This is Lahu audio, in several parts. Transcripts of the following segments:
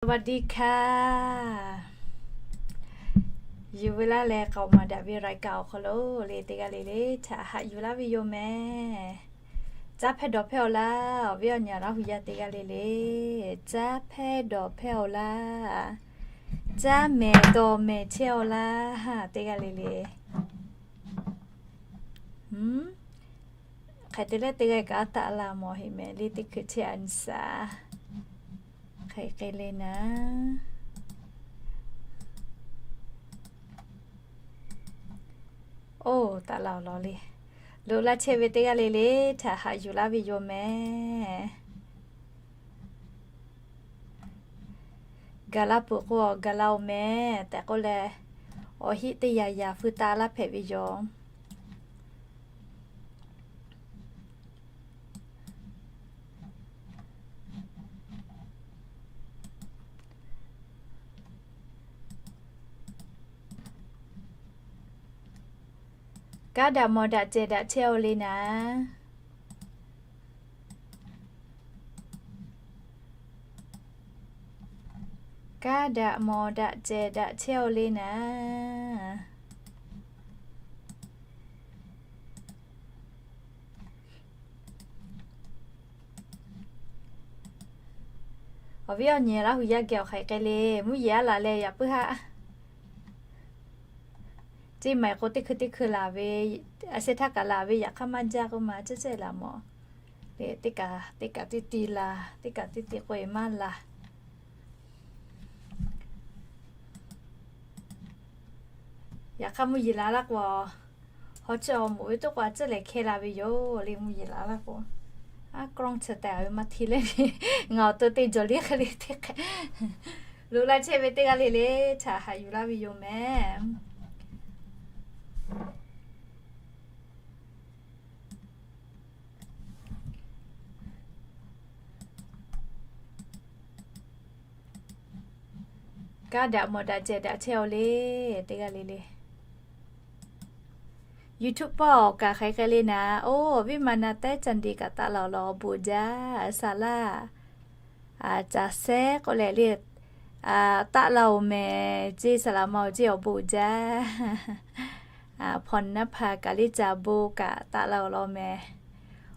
สวัสดีค่ะ Yuˬ ve laˇ leh k'aoˍ maˍ daꞈ ve รายการ awˬ hk'aw lo le teˇ g'aˇ le le htaꞈ haꞈ yuˬ laˇ ve yoˬ mehˍ. Caˇ hpehˇ dawˬ hpehˇ-aw laˇ, awˬ viˉ awˬ nyi Laˇ huˍ yaˇ teˇ g'aˇ le le. Caˇ hpehˇ dawˬ hpehˇ-aw laˇ. Caˇ mehˍ dawˬ mehˍ chehˇ-aw laˇ, teˇ g'aˇ le le. Hk'e te leh teˇ g'aˇ kaꞈ taˆ la mawˬ heˆ mehˍ le, teˇ hkui chehˇ a nyi shaˍ. Hk'e k'ai le naˍ. Oˇ, taˆ la-oˬ law le. Loꞈ la chehˇ ve teˇ g'aˇ le le htaꞈ haꞈ yuˬ laˇ ve yoˬ mehˍ. Gaˬ la peuˬ k'o, gaˬ la-oˬ mehˍ tehꞈ k'oˆ leh, awˬ heˆ teˇ yanˇ yanˇ feu taˆ laˇ hpehꞈ ve yoˬ. Kaˇ daꞈ mawˬ daꞈ cehˬ daꞈ chehˇ-aw le naˍ. Kaˇ daꞈ mawˬ daꞈ cehˬ daꞈ chehˇ-aw le naˍ. Awˬ viˉ awˬ nyi Laˇ huˍ yaˇ geh awˬ hk'aˬ hk'e le, mvuhˇ yeˬ aˉ laˬ leh yaꞈ puiˉ haˆ. Ceˇ maˬ k'o teˇ hkui teˇ hkui laˬ ve, a sheh htaˇ kaꞈ laˬ ve, yaꞈ hk'aˇ maˇ jaˇ k'oˆ ma, cehˇ cehˇ laˬ mawˬ. Teˇ kaꞈ teˇ kaꞈ teˇ ti laˬ, teˇ kaꞈ teˇ ti k'oˆ-e maˇ laˬ. Yaꞈ hk'aˇ mvuhˇ yeˬ la laˇ k'o, haw chi awˬ moˍ ve toˆ k'o a tcuhˉ lehˬ hkehˇ la ve yoˬ le, mvuhˇ yeˬ la laˇ k'o. A kronˇ chi tehꞈ a ve maˇ hteˇ leh ve, ngaˬ awˬ to te jawˬ liˇ hk'e le teˇ hk'e. Loꞈ la chehˇ ve teˇ g'aˇ le le htaꞈ haꞈ yuˬ laˇ ve yoˬ mehˍ. Kaˇ daꞈ mawˬ daꞈ cehˬ daꞈ chehˇ-aw le, teˇ g'aˇ le le. YouTube paˆ awˬ kaꞈ hk'aˬ hk'e le naˍ. Oˇ, awˬ viˉ ma na tehˉ ca nde kaꞈ taˆ la-oˬ law, awˬ bon jaˇ, saˍ laˇ. Caˬ sehˉ k'oˆ leh le, taˆ la-oˬ mehˍ, ceˇ saˍ laꞈ ma-oˬ ceˇ awˬ bon jaˇ. Hpawnˬ naˇ hpaˍ kaꞈ le caˬ bon kaꞈ taˆ la-oˬ law mehˍ.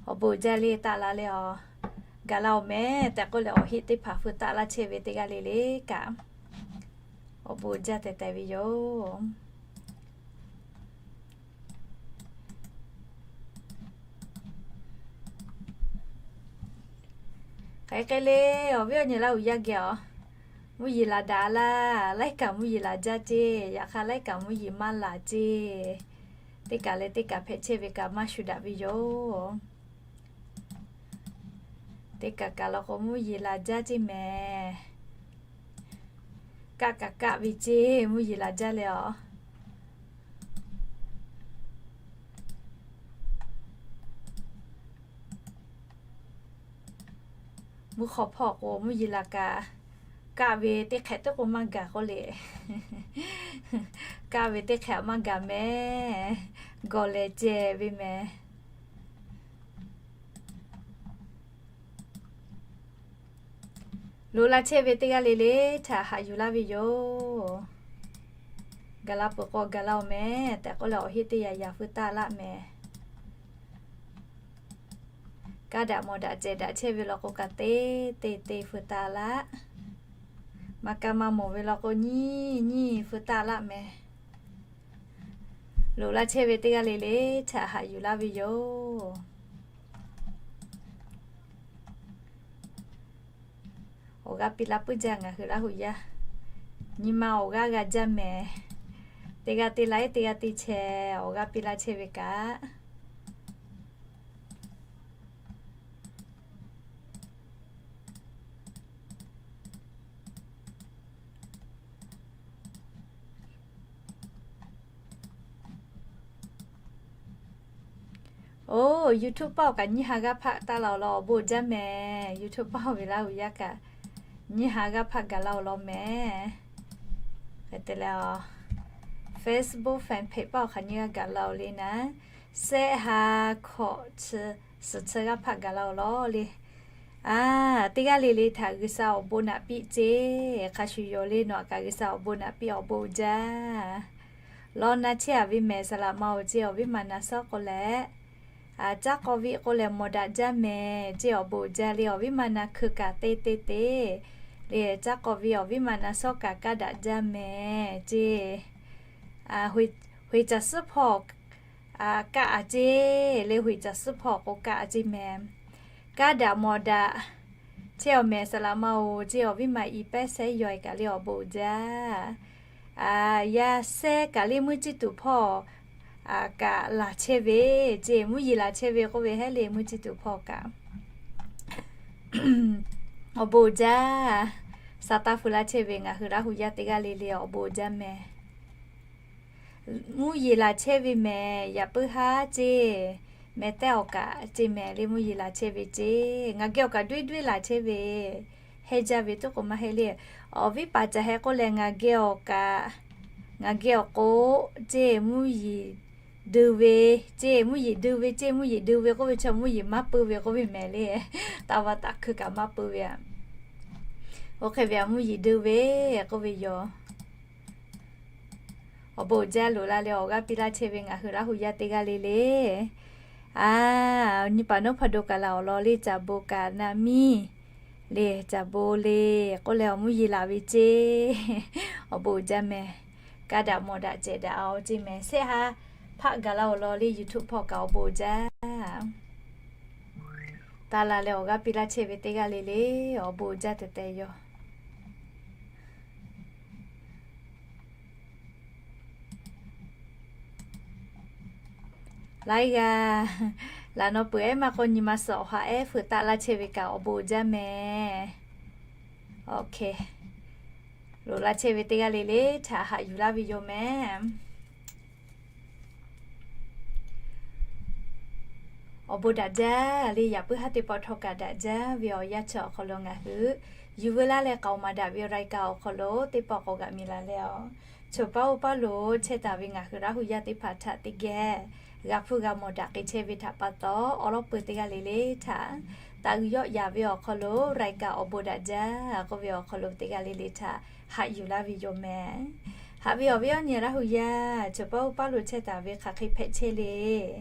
Awˬ bon jaˇ le taˆ la leh-aˬ, gaˬ la-oˬ mehˍ tehꞈ k'oˆ leh awˬ heˆ teˇ hpaˍ feu taˆ laˇ chehˇ ve teˇ g'aˇ le le kaꞈ, awˬ bon jaˇ tehꞈ tehꞈ ve yoˬ. Hk'aˬ hk'e le, awˬ viˉ awˬ nyi Laˇ huˍ yaˇ geh-aˬ, mvuhˇ yeˬ laˬ daꞈ laˇ, laiˉ kaꞈ mvuhˇ yeˬ laˬ jaˇ ceˇ, yaꞈ hk'aˇ laiˉ kaꞈ mvuhˇ yeˬ maˇ laˬ ceˇ. Teˇ kaꞈ leh teˇ kaꞈ hpehꞈ chehˇ ve kaꞈ maˇ shuˍ daꞈ ve yoˬ. Teˇ kaꞈ kaꞈ law k'o mvuhˇ yeˬ laˬ jaˇ ceˇ mehˍ. Kaˆ kaꞈ kaˆ ve ceˇ mvuhˇ yeˬ laˬ jaˇ leh-aˬ. Mvuhˇ hk'aw hpawˇ k'o mvuhˇ yeˬ laˬ kaꞈ, kaˆ ve teˇ hk'ehꞈ teˇ k'o maˇ gaˬ k'oˆ le. Kaˆ ve teˇ hk'ehꞈ maˇ gaˬ mehˍ. Gawˬ lehˬ ceh ve mehˍ. Loꞈ la chehˇ ve teˇ g'aˇ le le htaꞈ haꞈ yuˬ laˇ ve yoˬ. Gaˬ la peuˬ k'o gaˬ la-oˬ mehˍ tehꞈ k'oˆ leh awˬ heˆ teˇ yanˇ yanˇ feu taˆ laˇ mehˍ. Kaˇ daꞈ mawˬ daꞈ cehˬ daꞈ chehˇ ve law k'o kaꞈ te te te feu taˆ laˇ. Maˇ kaˇ maˇ mawˬ ve law k'o nyiˇ nyiˇ feu taˆ laˇ mehˍ. Loꞈ la chehˇ ve teˇ g'aˇ le le htaꞈ haꞈ yuˬ laˇ ve yoˬ. Awˬ g'aˇ piˇ laˇ puiˉ jaˇ ngaˬ hui Laˇ huˍ yaˇ. Nyi ma awˬ g'aˇ g'a jaˇ mehˍ. Teˇ g'aˇ te laiˉ teˇ g'aˇ te chehˇ, awˬ g'aˇ piˇ laˇ chehˇ ve kaꞈ. Oˇ, YouTube paˆ awˬ kaꞈ nyiˇ ha g'aˇ hpaˆ taˆ la-oˬ law, awˬ bon jaˇ mehˍ. YouTube paˆ ve Laˇ huˍ yaˇ kaꞈ nyiˇ ha g'aˇ hpaˆ gaˬ la-oˬ law mehˍ. Hk'e te leh, Facebook fan page paˆ awˬ hk'aˬ nyiˇ g'aˇ gaˬ la-oˬ le naˍ. Shehˆ ha hkawꞈ chi suhˍ chi g'aˇ hpaˆ gaˬ la-oˬ law le. A, teˇ g'aˇ le le htaꞈ G'uiˬsha awˬ bon naꞈ piˇ ceˇ. Hk'a shuˍ yoˬ le, nawˬ aꞈ kaꞈ G'uiˬsha awˬ bon naꞈ piˇ awˬ bon uiˍ jaˇ. Lawˇ na chehˇ a ve mehˍ, saˍ laꞈ ma oˬ ceˇ, awˬ viˉ ma na shawˉ k'o leh, a, caˉ k'awꞈ viˆ k'o leh mawˬ daꞈ jaˇ mehˍ ceˇ, awˬ bon uiˍ jaˇ le, awˬ viˉ ma na hkui kaꞈ te te te le, caˉ k'awꞈ viˆ awˬ viˉ ma na shawˉ kaꞈ kaˇ daꞈ jaˇ mehˍ ceˇ. Hoꞈ caˍ suhˉ hpawˇ kaˆ a ceˇ le, hoꞈ caˍ suhˉ hpawˇ k'o kaˆ a ceˇ mehˍ. Kaˇ daꞈ mawˬ daꞈ chehˇ awˬ mehˍ, saˍ laꞈ ma oˬ ceˇ, awˬ viˉ ma i pehˉ sehˉ yaw e kaꞈ le awˬ bon uiˍ jaˇ. Yaˇ sehˉ kaꞈ le mvuhˇ ciˇ tuˬ hpawˇ kaꞈ laˬ chehˇ ve ceˇ, mvuhˇ yeˬ laˬ chehˇ ve k'oˆ ve hehˉ le, mvuhˇ ciˇ tuˬ hpawˇ kaꞈ awˬ bon uiˍ jaˇ. Sa taˇ fu laˇ chehˇ ve ngaˬ hui Laˇ hu yaˇ teˇ g'aˇ le le awˬ bon uiˍ jaˇ mehˍ. Mvuhˇ yeˬ laˬ chehˇ ve mehˍ, yaꞈ puiˉ haˉ ceˇ, mehˍ tehˉ awˬ kaꞈ ceˇ mehˍ le, mvuhˇ yeˬ laˬ chehˇ ve ceˇ. Ngaˬ geh awˬ kaꞈ duiˉ duiˉ laˬ chehˇ ve, hehnˇ jaˇ ve tuˉ k'o maˇ hehnˇ le. Awˬ viˉ paˍ caꞈ heh k'oˆ leh ngaˬ geh awˬ kaꞈ, ngaˬ geh awˬ k'o ceˇ, mvuhˇ yeˬ dui ve ceˇ, mvuhˇ yeˬ dui ve ceˇ, mvuhˇ yeˬ dui ve k'oˆ ve chaw mvuhˇ yeˬ maˇ puiˇ ve k'oˆ ve mehˍ le. Taˇ va taꞈ hkui kaꞈ maˇ puiˇ ve a. Oˇ hk'e ve a, mvuhˇ yeˬ dui ve k'oˆ ve yoˬ. Awˬ bon uiˍ jaˇ. Loꞈ la leh awˬ g'aˇ piˇ laˇ chehˇ ve ngaˬ hui Laˇ hu yaˇ teˇ g'aˇ le le. A, nyi paˍ nawˉ hpaˍ do kaꞈ laˬ awˬ lawn le, caˍ bon kaꞈ na miˇ le, caˍ bon le k'oˆ leh awˬ mvuhˇ yeˬ laˬ ve ceˇ. Awˬ bon uiˍ jaˇ mehˍ. Kaˇ daꞈ mawˬ daꞈ cehˬ daꞈ a ceˇ mehˍ. Sehˆ ha hpaˆ gaˬ la awˬ lawn le, YouTube hpawˇ kaꞈ awˬ bon uiˍ jaˇ. Taˇ la leh awˬ g'aˇ piˇ laˇ chehˇ ve teˇ g'aˇ le le, awˬ bon uiˍ jaˇ tehꞈ tehꞈ yoˬ. Laiˉ g'aˇ laꞈ naw peuˬ ehˉ maˇ k'o nyi ma suhˍ awˬ ha ehˉ feu taˆ laˇ chehˇ ve kaꞈ awˬ bon uiˍ jaˇ mehˍ. Loꞈ la chehˇ ve teˇ g'aˇ le le htaꞈ haꞈ yuˬ laˇ ve yoˬ mehˍ. Awˬ bon daꞈ jaˇ le, yaꞈ puiˉ haˉ teˇ pawˆ htawˇ kaꞈ daꞈ jaˇ ve awˬ yanˇ chi awˬ hk'aw lo ngaˬ hui yuˬ veu laˇ leh k'aoˍ maˍ daꞈ ve รายการ awˬ hk'aw lo teˇ pawˆ k'awꞈ g'aꞈ mi la leh a, choˬ paˉ oˇ paˉ lo chehˇ taˍ ve ngaˬ hui Laˇ hu yaˇ teˇ hpaˍ htaꞈ teˇ geh g'a hpuˇ g'a mawˬ daꞈ k'ai chehˇ ve htaꞈ pa taw, awˉ lawˉ peuˬ teˇ g'aˇ le le htaꞈ taꞈ g'uiˬ yawˆ yaˍ ve awˬ hk'aw lo รายการ awˬ bon daꞈ jaˇ k'oˆ ve awˬ hk'aw lo teˇ g'aˇ le le htaꞈ haꞈ yuˬ laˇ ve yoˬ mehˍ. Haꞈ ve awˬ viˉ awˬ nyi Laˇ hu yaˇ choˬ paˉ oˇ paˉ lo chehˇ taˍ ve hk'aˬ hk'e hpehꞈ chehˇ le.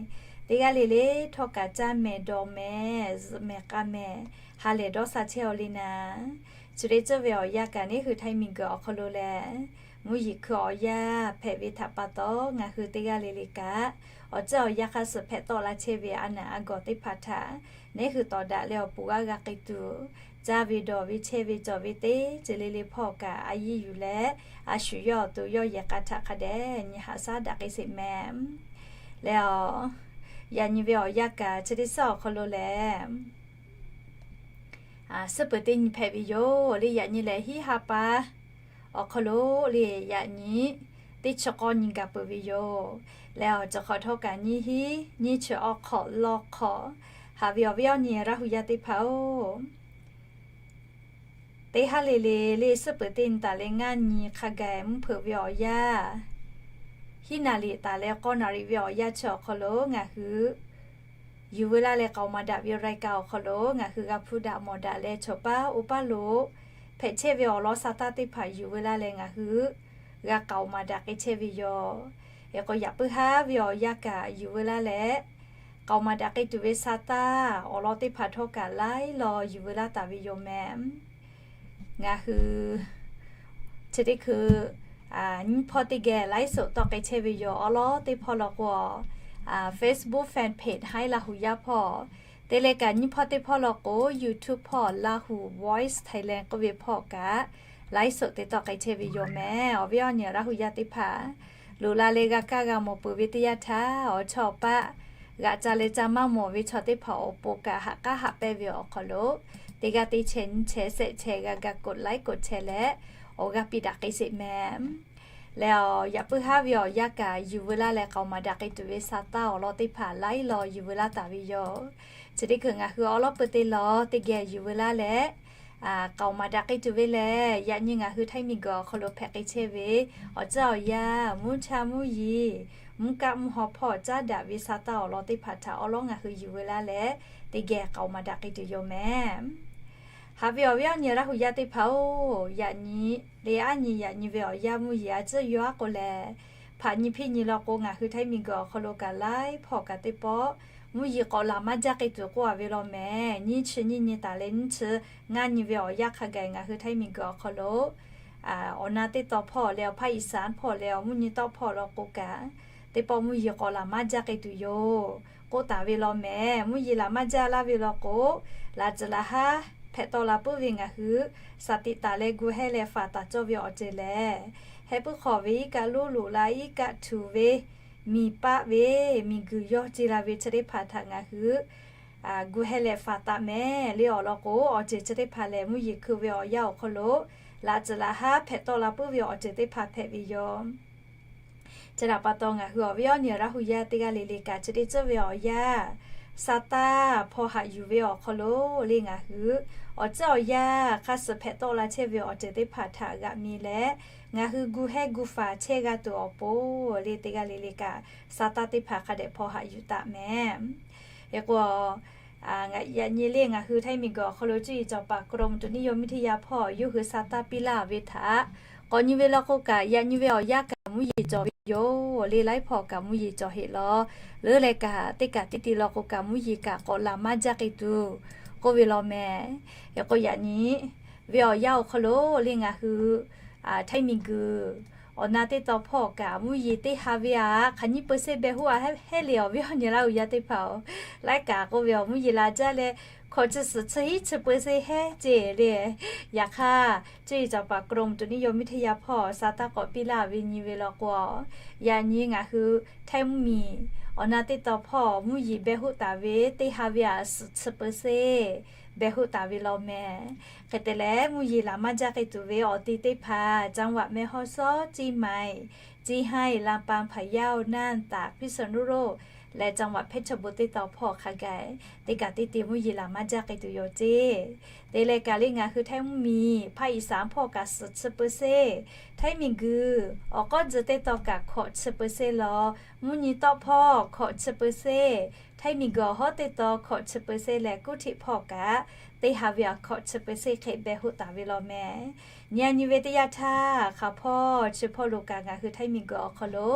Teˇ g'aˇ le le htawˇ kaꞈ caˇ mehˍ dawˬ mehˍ zuhꞈ mehˍ k'a mehˍ ha lehˬ dawˇ sha chehˇ aw le naˍ. Chi teˇ ceuˬ ve awˬ yanˇ kaꞈ neˉ hui Htaiˇ miˬguiˬ awˬ hk'aw lo lehˬ, mvuhˇ yeˬ hkui awˬ yanˇ hpehꞈ ve htaꞈ pa taw, ngaˬ hui teˇ g'aˇ le le kaꞈ awˬ ceuˬ awˬ yanˇ hk'aˇ suh hpehꞈ tawˆ la chehˇ ve a naˍ a gawˬ teˇ hpaˍ htaꞈ neˉ hui tawˍ daꞈ leh awˬ puˍ g'aˇ g'a k'ai tuˬ, caˇ ve dawˬ ve chehˇ ve cawˬ ve teˇ ceuˬ le le hpawˇ kaꞈ a yiˇ yuˬ leh, a shu yawˇ awˬ to yawˇ yehˬ k'a htaꞈ hk'a dehꞈ nyi haꞈ shaˉ daꞈ k'ai sheˍ mehˍ. Leh a, yaꞈ nyi ve awˬ yanˇ kaꞈ chi teˇ suhˉ awˬ hk'aw lo lehˬ, suhˉ peuˬ teˇ nyi hpehꞈ ve yoˬ le. Yaꞈ nyi lehˬ hiˉ ha pa awˬ hk'aw lo le, yaꞈ nyi teˇ chi k'awˇ nyi gaˬ peuˬ ve yoˬ. Leh awˬ cawˬ hk'awꞈ htawˇ kaꞈ nyiˇ hiˉ nyiˇ chi awˬ hk'awꞈ lawˇ hk'awꞈ. Haꞈ ve awˬ viˉ awˬ nyi Laˇ hu yaˇ teˇ hpaˍ oˬ, teˇ haˉ le le le suhˉ peuˬ teˇ nyi taˍ leh ngaˇ nyi hk'a gaˬ mvuhˇ hpeuꞈ ve awˬ yanˇ, hiˉ naˍ riˍ taˍ leh k'awˇ naˍ riˍ ve awˬ yanˇ chi awˬ hk'aw lo ngaˬ hui yuˬ veu laˇ leh k'aoˍ maˍ daꞈ ve รายการ awˬ hk'aw lo ngaˬ hui g'a hpuˇ daꞈ mawˬ daꞈ leh choˬ paˉ oˇ paˉ lo hpehꞈ chehˇ ve awˬ lawn sa taˇ teˇ hpaˍ yuˬ veu laˇ leh ngaˬ hui g'a k'aoˍ maˍ daꞈ k'ai chehˇ ve yoˬ. Hk'e k'o yaꞈ puiˉ haˉ ve awˬ yanˇ kaꞈ yuˬ veu laˇ leh k'aoˍ maˍ daꞈ k'ai tuˬ ve sa taˇ awˬ lawn teˇ hpaˍ htawˇ kaꞈ laiˉ law yuˬ veu laˇ taˍ ve yoˬ mehˍ. Ngaˬ hui chi teˇ hkui nyiˇ hpawˇ teˇ geh ไลฟ์สด tawˆ k'ai chehˇ ve yoˬ. Awˉ lawˉ teˇ hpawˇ law k'o Facebook fan page Htaiˇ Laˇ hu yaˇ hpawˇ, te leh kaꞈ nyiˇ hpawˇ teˇ hpawˇ law k'o YouTube hpawˇ Lahu Voice Thailand k'oˆ ve hpawˇ kaꞈ ไลฟ์สด te tawˆ k'ai chehˇ ve yoˬ mehˍ. Awˬ viˉ awˬ nyi Laˇ hu yaˇ teˇ hpaˍ, loꞈ la leh g'a kaˇ g'a mawˬ peuˬ ve teˇ yanˇ htaˇ, awˬ chawˇ awˬ paˆ g'aꞈ ca leh ca maˇ mawˬ ve chaw teˇ hpaˍ awˬ pon kaꞈ haꞈ k'aˉ haꞈ pehnˇ ve awˬ hk'aw lo teˇ g'aˇ teˇ chehˇ nyiˇ chehˇ shehˆ chehˇ g'a ga กดไลค์ กดแชร์ leh awˬ g'aˇ piˇ daꞈ k'ai sheˍ mehˍ. Leh awˬ yaꞈ puiˉ haˉ ve awˬ yanˇ kaꞈ yuˬ veu laˇ leh k'aoˍ maˍ daꞈ k'ai tuˬ ve sa taˇ awˬ lawn teˇ hpaˍ laiˉ law yuˬ veu laˇ taˍ ve yoˬ. Chi teˇ hkui ngaˬ hui awˉ lawˉ peuˬ teˇ law teˇ geh yuˬ veu laˇ leh k'aoˍ maˍ daꞈ k'ai tuˬ ve lehˬ, yaꞈ nyi ngaˬ hui Htaiˇ miˬguiˬ awˬ hk'aw lo hpehꞈ k'ai chehˇ ve awˬ ceuˬ awˬ yanˇ, mvuhˇ cha mvuhˇ yeˬ, mvuhˇ kaˆ mvuhˇ haw hpawˇ caˉ daꞈ ve sa taˇ awˬ lawn teˇ hpaˍ htaꞈ awˉ lawˉ ngaˬ hui yuˬ veu laˇ leh teˇ geh k'aoˍ maˍ daꞈ k'ai tuˬ yoˬ mehˍ. Haꞈ ve awˬ viˉ awˬ nyi Laˇ hu yaˇ teˇ hpaˍ-oˬ, yaꞈ nyi le aˉ nyi yaꞈ nyi ve awˬ yanˇ mvuhˇ yeˬ a ciˉ yaw aˉ k'o lehˬ, hpaꞈ nyi hpiˇ nyi law k'o ngaˬ hui Htaiˇ miˬguiˬ awˬ hk'aw lo kaꞈ laiˉ hpawˇ kaꞈ teˇ pawˆ mvuhˇ yeˬ k'awꞈ laˬ maˇ jaˇ k'e tuˬ k'oˆ a ve law mehˍ. Nyiˇ chi nyiˇ nyi taˍ leh nyiˇ chi ngaˇ nyi ve awˬ yanˇ hk'a gaˬ ngaˬ hui Htaiˇ miˬguiˬ awˬ hk'aw lo awˬ na teˇ taw hpawˇ leh awˬ hpaˇ iˍ saˍ hpawˇ leh awˬ mvuhˇ nyi tawˆ hpawˇ law k'o kaꞈ, teˇ pawˆ mvuhˇ yeˬ k'awꞈ laˬ maˇ jaˇ k'e tuˬ yoˬ k'oˆ taˍ ve law mehˍ. Mvuhˇ yeˬ laˬ maˇ jaˇ laˇ ve law k'o, laꞈ tcuhˍ laꞈ haˉ hpehꞈ tawˆ la puiˉ ve ngaˬ hui saˍ tiꞈ taˍ leh gu hehˇ leh faˍ taˍ cawˇ ve awˬ ceuˬ lehˬ, heh puiˉ hk'awꞈ ve iˉ kaˆ lonˉ loꞈ la iˉ kaˆ htuꞈ ve miˬ paˆ ve miˬguiˬ yawˇ ce la ve chi teˇ hpaˍ htaꞈ ngaˬ hui gu hehˇ leh faˍ taˍ mehˍ le. Awˬ lawn k'o, awˬ ceuˬ chi teˇ hpaˍ lehˬ mvuhˇ yeˬ hkui ve awˬ yanˇ awˬ hk'aw lo laꞈ tcuhˍ laꞈ haˉ hpehꞈ tawˆ la puiˉ ve awˬ ceuˬ teˇ hpaˍ hpehꞈ ve yoˬ. Chi htaꞈ pa taw ngaˬ hui awˬ viˉ awˬ nyi Laˇ hu yaˇ teˇ g'aˇ le le kaꞈ chi teˇ ceuˬ ve awˬ yanˇ, Saˍtanˍ hpaw haꞈ yuˬ ve awˬ hk'aw lo le ngaˬ hui awˬ ceuˬ awˬ yanˇ hk'a suhˍ hpehꞈ tawˆ la chehˇ ve awˬ ceuˬ teˇ hpaˍ htaꞈ g'aꞈ mi leh, ngaˬ hui gu hehˇ gu faˍ chehˇ g'a tuˬ awˬ pon le teˇ g'aˇ le le kaꞈ Saˍtanˍ teˇ hpaˍ hk'a dehꞈ hpaw haꞈ yuˬ taˍ mehˍ. Hk'e k'o, yaꞈ nyi le ngaˬ hui Htaiˇ miˬguiˬ awˬ hk'aw lo cuˇ yiˍ cawˬ paˍ กรมอุตุนิยมวิทยา hpawˇ yawˇ hui Saˍtanˍ piˇ laˇ ve htaꞈ k'awꞈ nyi ve law k'o kaꞈ, yaꞈ nyi ve awˬ yanˇ kaꞈ mvuhˇ yeˬ cawˬ ve yoˬ le. Laiˉ hpawˇ kaꞈ mvuhˇ yeˬ cawˬ heˆ law. Leuˉ leh kaꞈ teˇ kaꞈ teˇ ti law k'o kaꞈ mvuhˇ yeˬ kaꞈ k'awꞈ laˬ maˇ jaˇ k'e tuˬ k'oˆ ve law mehˍ. Hk'e k'o yaꞈ nyi ve awˬ yanˇ awˬ hk'aw lo le ngaˬ hui Htaiˇ miˬguiˬ awˬ na teˇ taw hpawˇ kaꞈ mvuhˇ yeˬ teˇ ha ve aꞈ hk'aˬ nyiˇ เปอร์เซ็นต์ beh hoˆ a hehˉ le. Awˬ viˉ awˬ nyi Laˇ hu yaˇ teˇ hpaˍ-oˬ, laiˉ kaꞈ k'oˆ ve awˬ mvuhˇ yeˬ laˬ jaˇ leh hkawꞈ chi suhˍ chi hiˉ chi เปอร์เซ็นต์ hehˉ ce le. Yaꞈ hk'aˇ cuˇ yiˍ cawˬ paˍ กรมอุตุนิยมวิทยา hpawˇ Saˍtanˍ k'awꞈ piˇ laˇ ve nyi ve law k'o, yaꞈ nyi ngaˬ hui Htaiˇ mvuhˇmiˬ awˬ na teˇ taw hpawˇ mvuhˇ yeˬ beh hoˆ taˍ ve teˇ ha ve aꞈ suhˍ chi เปอร์เซ็นต์ beh hoˆ taˍ ve law mehˍ. Hk'e te leh mvuhˇ yeˬ laˬ maˇ jaˇ k'e tuˬ ve awˬ ti teˇ hpaˍ จังหวัดแม่ฮ่องสอน เชียงใหม่ เชียงราย ลำปาง พะเยา น่าน ตาก พิษณุโลก leh จังหวัดเพชรบูรณ์ teˇ taw hpawˇ hk'a gaˬ teˇ kaꞈ teˇ ti mvuhˇ yeˬ laˬ maˇ jaˇ k'e tuˬ yoˬ ce. Te leh kaꞈ le ngaˬ hui Htaiˇ mvuhˇmiˬ hpaˇ iˍ saˍ hpawˇ kaꞈ suhˍ chi เปอร์เซ็นต์, Htaiˇ miˬguiˬ awˬ k'awˉ tcuh teˇ taw kaꞈ hkawꞈ chi เปอร์เซ็นต์ law, mvuhˇ nyi tawˆ hpawˇ hkawꞈ chi เปอร์เซ็นต์, Htaiˇ miˬguiˬ awˬ hawˉ teˇ taw hkawꞈ chi เปอร์เซ็นต์ leh kuˉ htiꞈ hpawˇ kaꞈ teˇ ha ve aꞈ hkawꞈ chi เปอร์เซ็นต์ hk'e beh hoˆ taˍ ve law mehˍ. Nyi a nyi ve teˇ yanˇ htaˇ hk'aˬ hpawˇ chi hpawˇ lo kaꞈ ngaˬ hui Htaiˇ miˬguiˬ awˬ hk'aw lo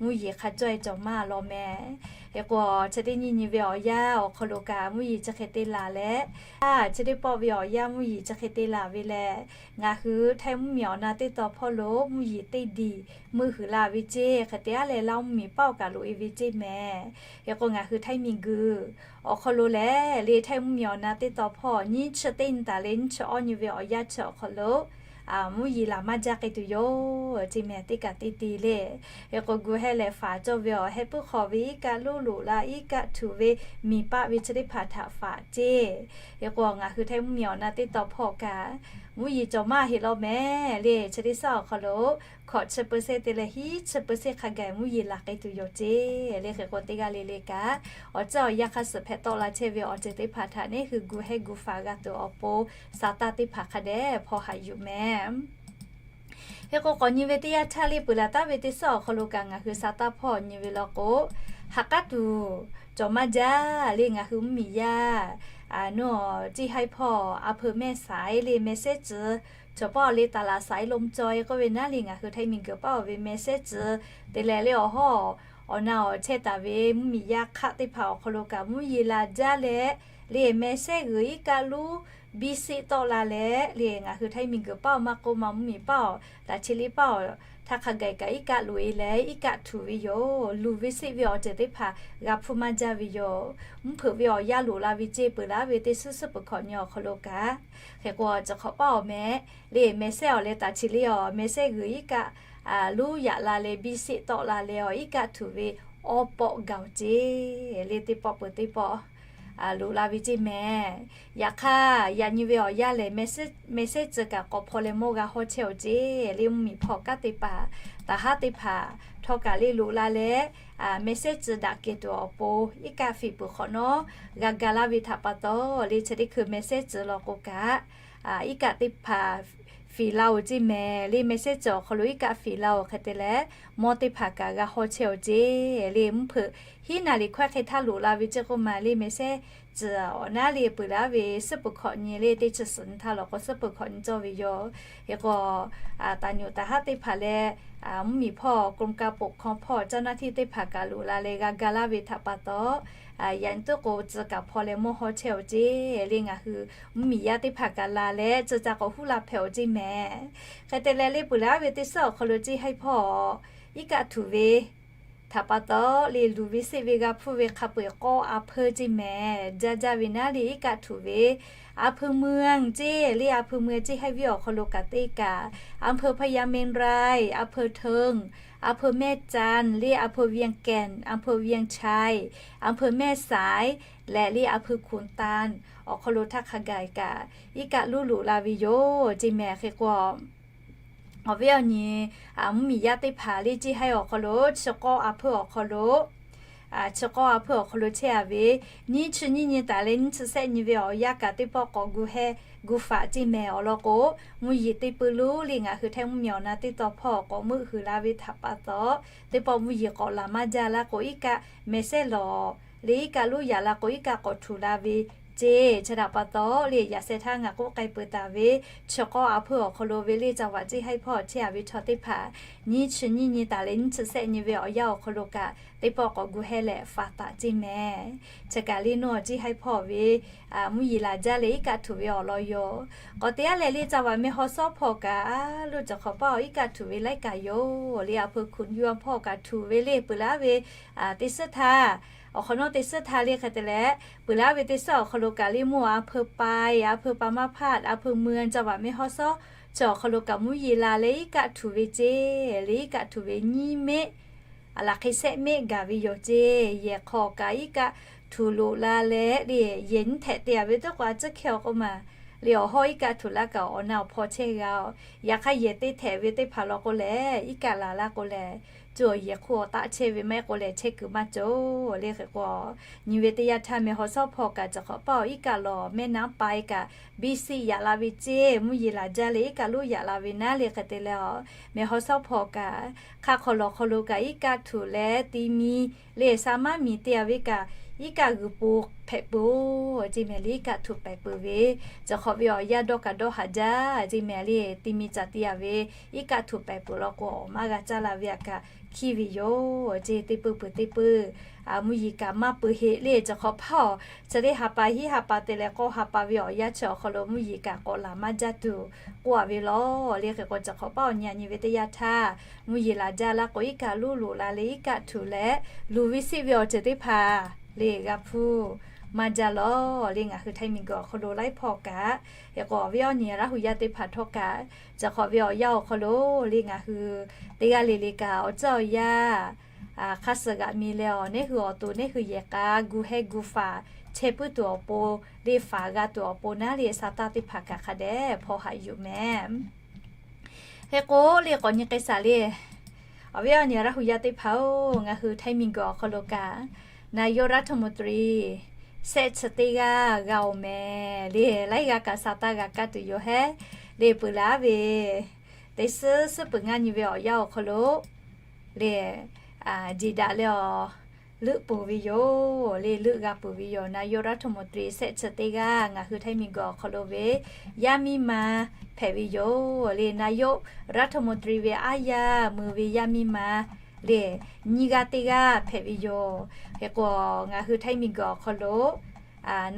mvuhˇ yeˬ hk'a cawˇ e cawˬ maˇ law mehˍ. Hk'e k'o chi teˇ nyi nyi ve awˬ yanˇ awˬ hk'aw lo kaꞈ mvuhˇ yeˬ chi hk'e te laˬ leh, a chi teˇ pawˆ ve awˬ yanˇ mvuhˇ yeˬ chi hk'e te laˬ ve leh, ngaˬ hui Htaiˇ mvuhˇmiˬ awˬ na teˇ taw hpawˇ lo mvuhˇ yeˬ teˇ diˬ meuˇ huiˍ la ve ceˇ. Hk'e te aˉ leh Laˇ mvuhˇmiˬ paˆ awˬ kaꞈ loꞈ e ve ceˇ mehˍ. Hk'e k'o ngaˬ hui Htaiˇ miˬguiˬ awˬ hk'aw lo lehˬ le Htaiˇ mvuhˇmiˬ awˬ na teˇ taw hpawˇ nyiˇ chi teˇ nyi taˍ leh nyiˇ chi awˇ nyi ve awˬ yanˇ chi awˬ hk'aw lo mvuhˇ yeˬ laˬ maˇ jaˇ k'e tuˬ yoˬ ceˇ mehˍ. Teˇ kaꞈ teˇ ti le. Hk'e k'o gu hehˇ leh faˍ cawˇ ve awˬ heh puiˉ hk'awꞈ ve iˉ kaˆ lonˉ loꞈ la iˉ kaˆ htuꞈ ve miˬ paˆ ve chi teˇ hpaˍ htaꞈ faˍ ceˇ. Hk'e k'o ngaˬ hui Htaiˇ mvuhˇmiˬ awˬ na teˇ taw hpawˇ kaꞈ mvuhˇ yeˬ cawˬ maˇ heˆ law mehˍ le. Chi teˇ saˉ awˬ hk'aw lo hkawꞈ chi เปอร์เซ็นต์ te leh hiˉ chi เปอร์เซ็นต์ hk'a gaˬ mvuhˇ yeˬ laˬ k'e tuˬ yoˬ ceˇ. Le hk'e k'o teˇ g'aˇ le le kaꞈ awˬ ceuˬ awˬ yanˇ hk'a suhˍ hpehꞈ tawˆ la chehˇ ve awˬ ceuˬ teˇ hpaˍ htaꞈ neˇ hui gu hehˇ gu faˍ g'a tuˬ awˬ pon Saˍtanˍ teˇ hpaˍ hk'a dehꞈ hpaw haꞈ yuˬ mehˍ. Hk'e k'o k'awꞈ nyi ve teˇ yanˇ htaˇ le peuˬ laˬ taˉ ve teˇ saˉ awˬ hk'aw lo kaꞈ ngaˬ hui Saˍtanˍ hpawˇ nyi ve law k'o, ha k'aˉ tuˬ cawˬ maˇ jaˇ le. Ngaˬ hui mvuhˇmiˬ yaˇ a nu ciˇ haiˉ hpawˇ a hpeuꞈ mehˆ saiˉ le mehˆ sehˉ tcuh cawˬ paˆ awˬ le taˍ laꞈ saiˉ lo mvuh cawˬ e k'oˆ ve naˉ le ngaˬ hui Htaiˇ miˬguiˬ paˆ awˬ ve mehˆ sehˉ tcuh te leh le awˬ hawˉ awˬ na awˬ chehˇ taˍ ve mvuhˇmiˬ yaˇ hk'aˆ teˇ hpaˍ awˬ hk'aw lo kaꞈ mvuhˇ yeˬ laˬ jaˇ leh le mehˆ sehˉ g'uiˬ iˉ kaˆ lonˉ biˇ seˆ tawˆ la leh le ngaˬ hui Htaiˇ miˬguiˬ paˆ awˬ maˇ k'oˆ ma mvuhˇmiˬ paˆ awˬ taꞈ chi le paˆ awˬ htaˇ hk'a gaˬ kaꞈ iˉ kaˆ loꞈ e leh iˉ kaˆ htuꞈ ve yoˬ. Luˬ ve seˆ ve awˬ ceuˬ teˇ hpaˍ g'a hpuˇ maˇ jaˇ ve yoˬ. Mvuhˇ hpeuꞈ ve awˬ yanˇ loꞈ la ve ceˇ peuˬ laˬ ve teˇ suhˉ suhˉ peuˬ hk'awꞈ nyi awˬ hk'aw lo kaꞈ. Hk'e k'o ciˬ hk'awꞈ paˆ awˬ meh le mehˆ sehˉ awˬ leh taꞈ chi le awˬ mehˆ sehˉ g'uiˬ iˉ kaˆ lonˉ yaꞈ la leh biˇ seˆ tawˆ la leh awˬ iˉ kaˆ htuꞈ ve awˬ pawˆ gaˬ ceˇ le teˇ pawˆ peuˬ teˇ pawˆ loꞈ la ve ceˇ mehˍ. Yaꞈ hk'aˇ yaꞈ nyi ve awˬ yanˇ lehˬ mehˆ sehˉ tcuh kaꞈ k'awꞈ hpaw leh mawˇ g'a hawˇ chehˇ awˬ ceˇ le mvuhˇmiˬ hpawˇ kanˉ teˇ hpaˍ taˍ haˉ teˇ hpaˍ htawˇ kaꞈ le loꞈ la leh mehˆ sehˉ tcuh daꞈ kehˬ tuˬ awˬ pon iˉ kaˆ fiˍ peuˬ hk'awꞈ nawˉ g'a ga laˇ ve htaꞈ pa taw le chi teˇ hkui mehˆ sehˉ tcuh law k'o kaꞈ iˉ kaˆ teˇ hpaˍ fiˍ la oˬ ceˇ mehˍ. Le mehˆ sehˉ tcuh awˬ hk'aw lo iˉ kaˆ fiˍ la oˬ hk'e te leh mawˇ teˇ hpaˍ kaꞈ g'a hawˇ chehˇ awˬ ceˇ le mvuhˇ hpeuꞈ hiˉ naˍ liꞈ hkawehˇ hk'e htaˇ loꞈ la ve ceˇ k'oˆ ma le mehˆ sehˉ tcuhˍ awˬ naˉ le peuˬ laˇ ve suhˉ peuˬ hkawꞈ nyi le teˇ chi suhˍ nyi htaˇ lawˬ k'o suhˉ peuˬ hkawꞈ nyi cawˇ ve yoˬ. Hk'e k'o, taˍ nyuꞈ taˍ haˉ teˇ hpaˍ leh mvuhˇmiˬ hpawˇ กรมการปกครอง hpawˇ เจ้าหน้าที่ teˇ hpaˍ kaꞈ loꞈ la leh g'a ga laˇ ve htaꞈ pa taw, yaꞈ nyi teˇ k'o tcuh kaꞈ hpaw leh mawˇ hawˇ chehˇ-oˬ ceˇ le ngaˬ hui mvuhˇmiˬ yaˇ teˇ hpaˍ kaꞈ la leh tcuh ca k'awꞈ huˉ la hpehꞈ-oˬ ceˇ mehˍ. Hk'e te leh le peuˬ laˇ ve teˇ suhˉ awˬ hk'aw lo ceˇ haiˉ hpawˇ iˉ kaˆ htuꞈ ve htaꞈ pa taw le luˬ ve seˆ ve g'a hpuˇ ve hk'a peu-eˬ k'awˇ a hpuˇ ceˇ mehˍ. Jaˇ jaˇ ve naˉ le iˉ kaˆ htuꞈ ve อำเภอเมือง ceˇ le อำเภอเมือง ceˇ haiˉ viˉ awˬ hk'aw lo kaꞈ teˇ kaꞈ อำเภอพญาเมรุ อำเภอเทิง อำเภอแม่จันทน์ le อำเภอเวียงแก่น อำเภอเวียงชัย อำเภอแม่สาย leh le อำเภอขุนตาล awˬ hk'aw lo htaˇ hk'a gaˬ kaꞈ iˉ kaˆ luˉ loꞈ la ve yoˬ ceˇ mehˍ. Hk'e k'o, awˬ viˉ awˬ nyi mvuhˇmiˬ yaˇ teˇ hpaˍ le ceˇ haiˉ awˬ hk'aw lo chi k'awˇ a hpuˇ awˬ hk'aw lo chi k'awˇ a hpuˇ awˬ hk'aw lo chehˇ a ve, nyiˇ chi nyiˇ nyi taˍ leh nyiˇ chi sehˆ nyi ve awˬ yanˇ kaꞈ teˇ pawˆ k'awꞈ gu heh gu faꞈ ceˇ mehˍ. Awˬ lawn k'o, mvuhˇ yeˬ teˇ peuˬ lo le ngaˬ hui Htaiˇ mvuhˇmiˬ awˬ na teˇ tawn hpawˇ k'awꞈ meuˆ huiˍ la ve htaꞈ pa taw, teˇ pawˆ mvuhˇ yeˬ k'awꞈ laˬ maˇ jaˇ la k'o iˉ kaˆ mehˍ sehˉ lawˬ le iˉ kaˆ luˉ yaꞈ la k'o iˉ kaˆ k'awꞈ htuꞈ la ve ceˇ. Chi htaꞈ pa taw le yaꞈ sheh htaˇ ngaˬ k'oˆ k'ai peuˬ taˍ ve chi k'awˇ a hpuˇ awˬ hk'aw lo ve le จังหวัด ceˇ haiˉ hpawˇ chehˇ a ve chaw teˇ hpaˍ nyiˇ chi nyiˇ nyi taˍ leh nyiˇ chi sehˆ nyi ve awˬ yanˇ awˬ hk'aw lo kaꞈ teˇ pawˆ k'awꞈ gu heh leh faꞈ taˍ ceˇ mehˍ. Chi kaꞈ le nuˇ ceˇ haiˉ hpawˇ ve mvuhˇ yeˬ laˬ jaˇ leh iˉ kaˆ htuꞈ ve awˬ lawn yoˬ. K'awꞈ te aˉ leh le จังหวัด แม่ฮ่องสอน hpawˇ kaꞈ a loˇ cawˬ hk'awꞈ paˇ awˬ iˉ kaˆ htuꞈ ve laiˉ kaꞈ yoˬ le อำเภอขุนยวม hpawˇ kaꞈ htuꞈ ve le peuˬ laˇ ve teˇ suhˉ htaˇ, awˬ hk'awꞈ nawˉ teˇ suhˉ htaˇ le hk'e te leh peuˬ laˇ ve teˇ suhˉ awˬ hk'aw lo kaꞈ le mvuhˇ อำเภอ ไป อำเภอ ปางมะพร้าว อำเภอเมือง จังหวัด แม่ฮ่องสอน chi awˬ hk'aw lo kaꞈ mvuhˇ yeˬ la leh iˉ kaˆ htuꞈ ve ceˇ le iˉ kaˆ htuꞈ ve nyiˇ mehˆ a laˬ hk'e sehˆ mehˆ gaˬ ve yoˬ ceˇ. Yehˬ hk'aw kaꞈ iˉ kaˆ htuꞈ loꞈ la leh le yehˬ nyiˇ htehꞈ te a ve teˇ k'o a ciˉ hkehˇ awˬ k'oˆ ma le awˬ hawˉ iˉ kaˆ htuꞈ laˇ kaꞈ awˬ na awˬ hpaw chehˇ g'a-oˬ. Yaꞈ hk'aˇ yehˬ teˇ htehꞈ ve teˇ hpaˍ law k'o lehˬ iˉ kaˆ laˬ laˇ k'o lehˬ, cuˇ awˬ yehˬ hk'oˆ awˬ taˆ chehˇ ve maˇ heˆ k'o lehˬ chehˇ kuiˬ maˇ cawˬ le. Hk'e k'o, nyi ve teˇ yanˇ htaˇ แม่ฮ่องสอน hpawˇ kaꞈ cawˬ hk'awꞈ paˇ awˬ iˉ kaˆ lawˬ แม่น้ำไป kaꞈ บีซี yaꞈ la ve ceˇ mvuhˇ yeˬ laˬ jaˇ leh iˉ kaˆ luˉ yaꞈ la ve naˉ le hk'e te leh a แม่ฮ่องสอน hpawˇ kaꞈ hk'aˇ hk'aw lawˬ hk'aw lo kaꞈ iˉ kaˆ htuꞈ leh ti mi le sa maˇ miˬ te a ve kaꞈ iˉ kaˆ g'uiˬ po hpehꞈ peuˬ-oˬ ceˇ mehˍ le iˉ kaˆ htuꞈ pehˍ peuˬ ve, cawˬ hk'awꞈ ve awˬ yanˇ dawˇ kaꞈ dawˇ haꞈ jaˇ ceˇ mehˍ le ti mi caˬ te a ve iˉ kaˆ htuꞈ pehˍ peuˬ law k'o awˬ maˇ g'a caˇ la ve a kaꞈ hkiˇ ve yoˬ ceˇ. Teˇ peuˬ peuˬ teˇ peuˬ mvuhˇ yeˬ kaꞈ maˇ peuˬ heˆ le cawˬ hk'awꞈ paˇ awˬ chi teˇ ha pa hiˉ ha pa te leh k'awˇ ha pa ve awˬ yanˇ chi awˬ hk'aw lo mvuhˇ yeˬ kaꞈ k'awꞈ laˬ maˇ jaˇ tuˬ k'oˆ a ve lawˬ le. Hk'e k'o cawˬ hk'awꞈ paˇ awˬ nyi a nyi ve teˇ yanˇ htaˇ mvuhˇ yeˬ laˬ jaˇ laˇ k'o iˉ kaˆ luˉ loꞈ la leh iˉ kaˆ htuꞈ leh luˬ ve seˆ ve awˬ ceuˬ teˇ hpaˍ le g'a hpuˇ maˇ jaˇ lawˬ le. Ngaˬ hui Htaiˇ miˬguiˬ awˬ hk'aw lo laiˉ hpawˇ kaꞈ, hk'e k'o awˬ viˉ awˬ nyi Laˇ hu yaˇ teˇ hpaˍ htawˇ kaꞈ, cawˬ hk'awꞈ ve awˬ yanˇ awˬ hk'aw lo le ngaˬ hui teˇ g'aˇ le le kaꞈ awˬ ceuˬ awˬ yanˇ hk'aˇ suh g'aꞈ mi leh awˬ neˉ hui awˬ to neˉ hui yehˬ k'a gu heh gu faˍ chehˇ puiˉ tuˬ awˬ pon le faˍ g'a tuˬ awˬ pon naˉ le sa taˇ teˇ hpaˍ kaꞈ hk'a dehꞈ hpaw haꞈ yuˬ mehˍ. Hk'e k'o le k'awꞈ nyi k'ai shaˍ le, awˬ viˉ awˬ nyi Laˇ hu yaˇ teˇ hpaˍ-oˬ, ngaˬ hui Htaiˇ miˬguiˬ awˬ hk'aw lo kaꞈ นายกรัฐมนตรี sehˆ chi teˇ g'aˇ g'a-oˬ mehˍ le. Laiˉ g'aˇ kaꞈ sa taˇ g'a kaˇ tuˬ yoˬ hehˉ le peuˬ laˇ ve teˇ suhˉ suhˉ peuˬ ngaˇ nyi ve awˬ yanˇ awˬ hk'aw lo le jiˬ daꞈ leh awˬ leuˆ peuˬ ve yoˬ le leuˆ g'a peuˬ ve yoˬ. นายกรัฐมนตรี sehˆ chi teˇ g'aˇ ngaˬ hui Htaiˇ miˬguiˬ awˬ hk'aw lo ve yaˇ miˇ ma hpehꞈ ve yoˬ le นายกรัฐมนตรี ve aˉ yaˇ mui ve yaˇ miˇ ma le nyiˇ g'aˇ teˇ g'aˇ hpehꞈ ve yoˬ. Hk'e k'o ngaˬ hui Htaiˇ miˬguiˬ awˬ hk'aw lo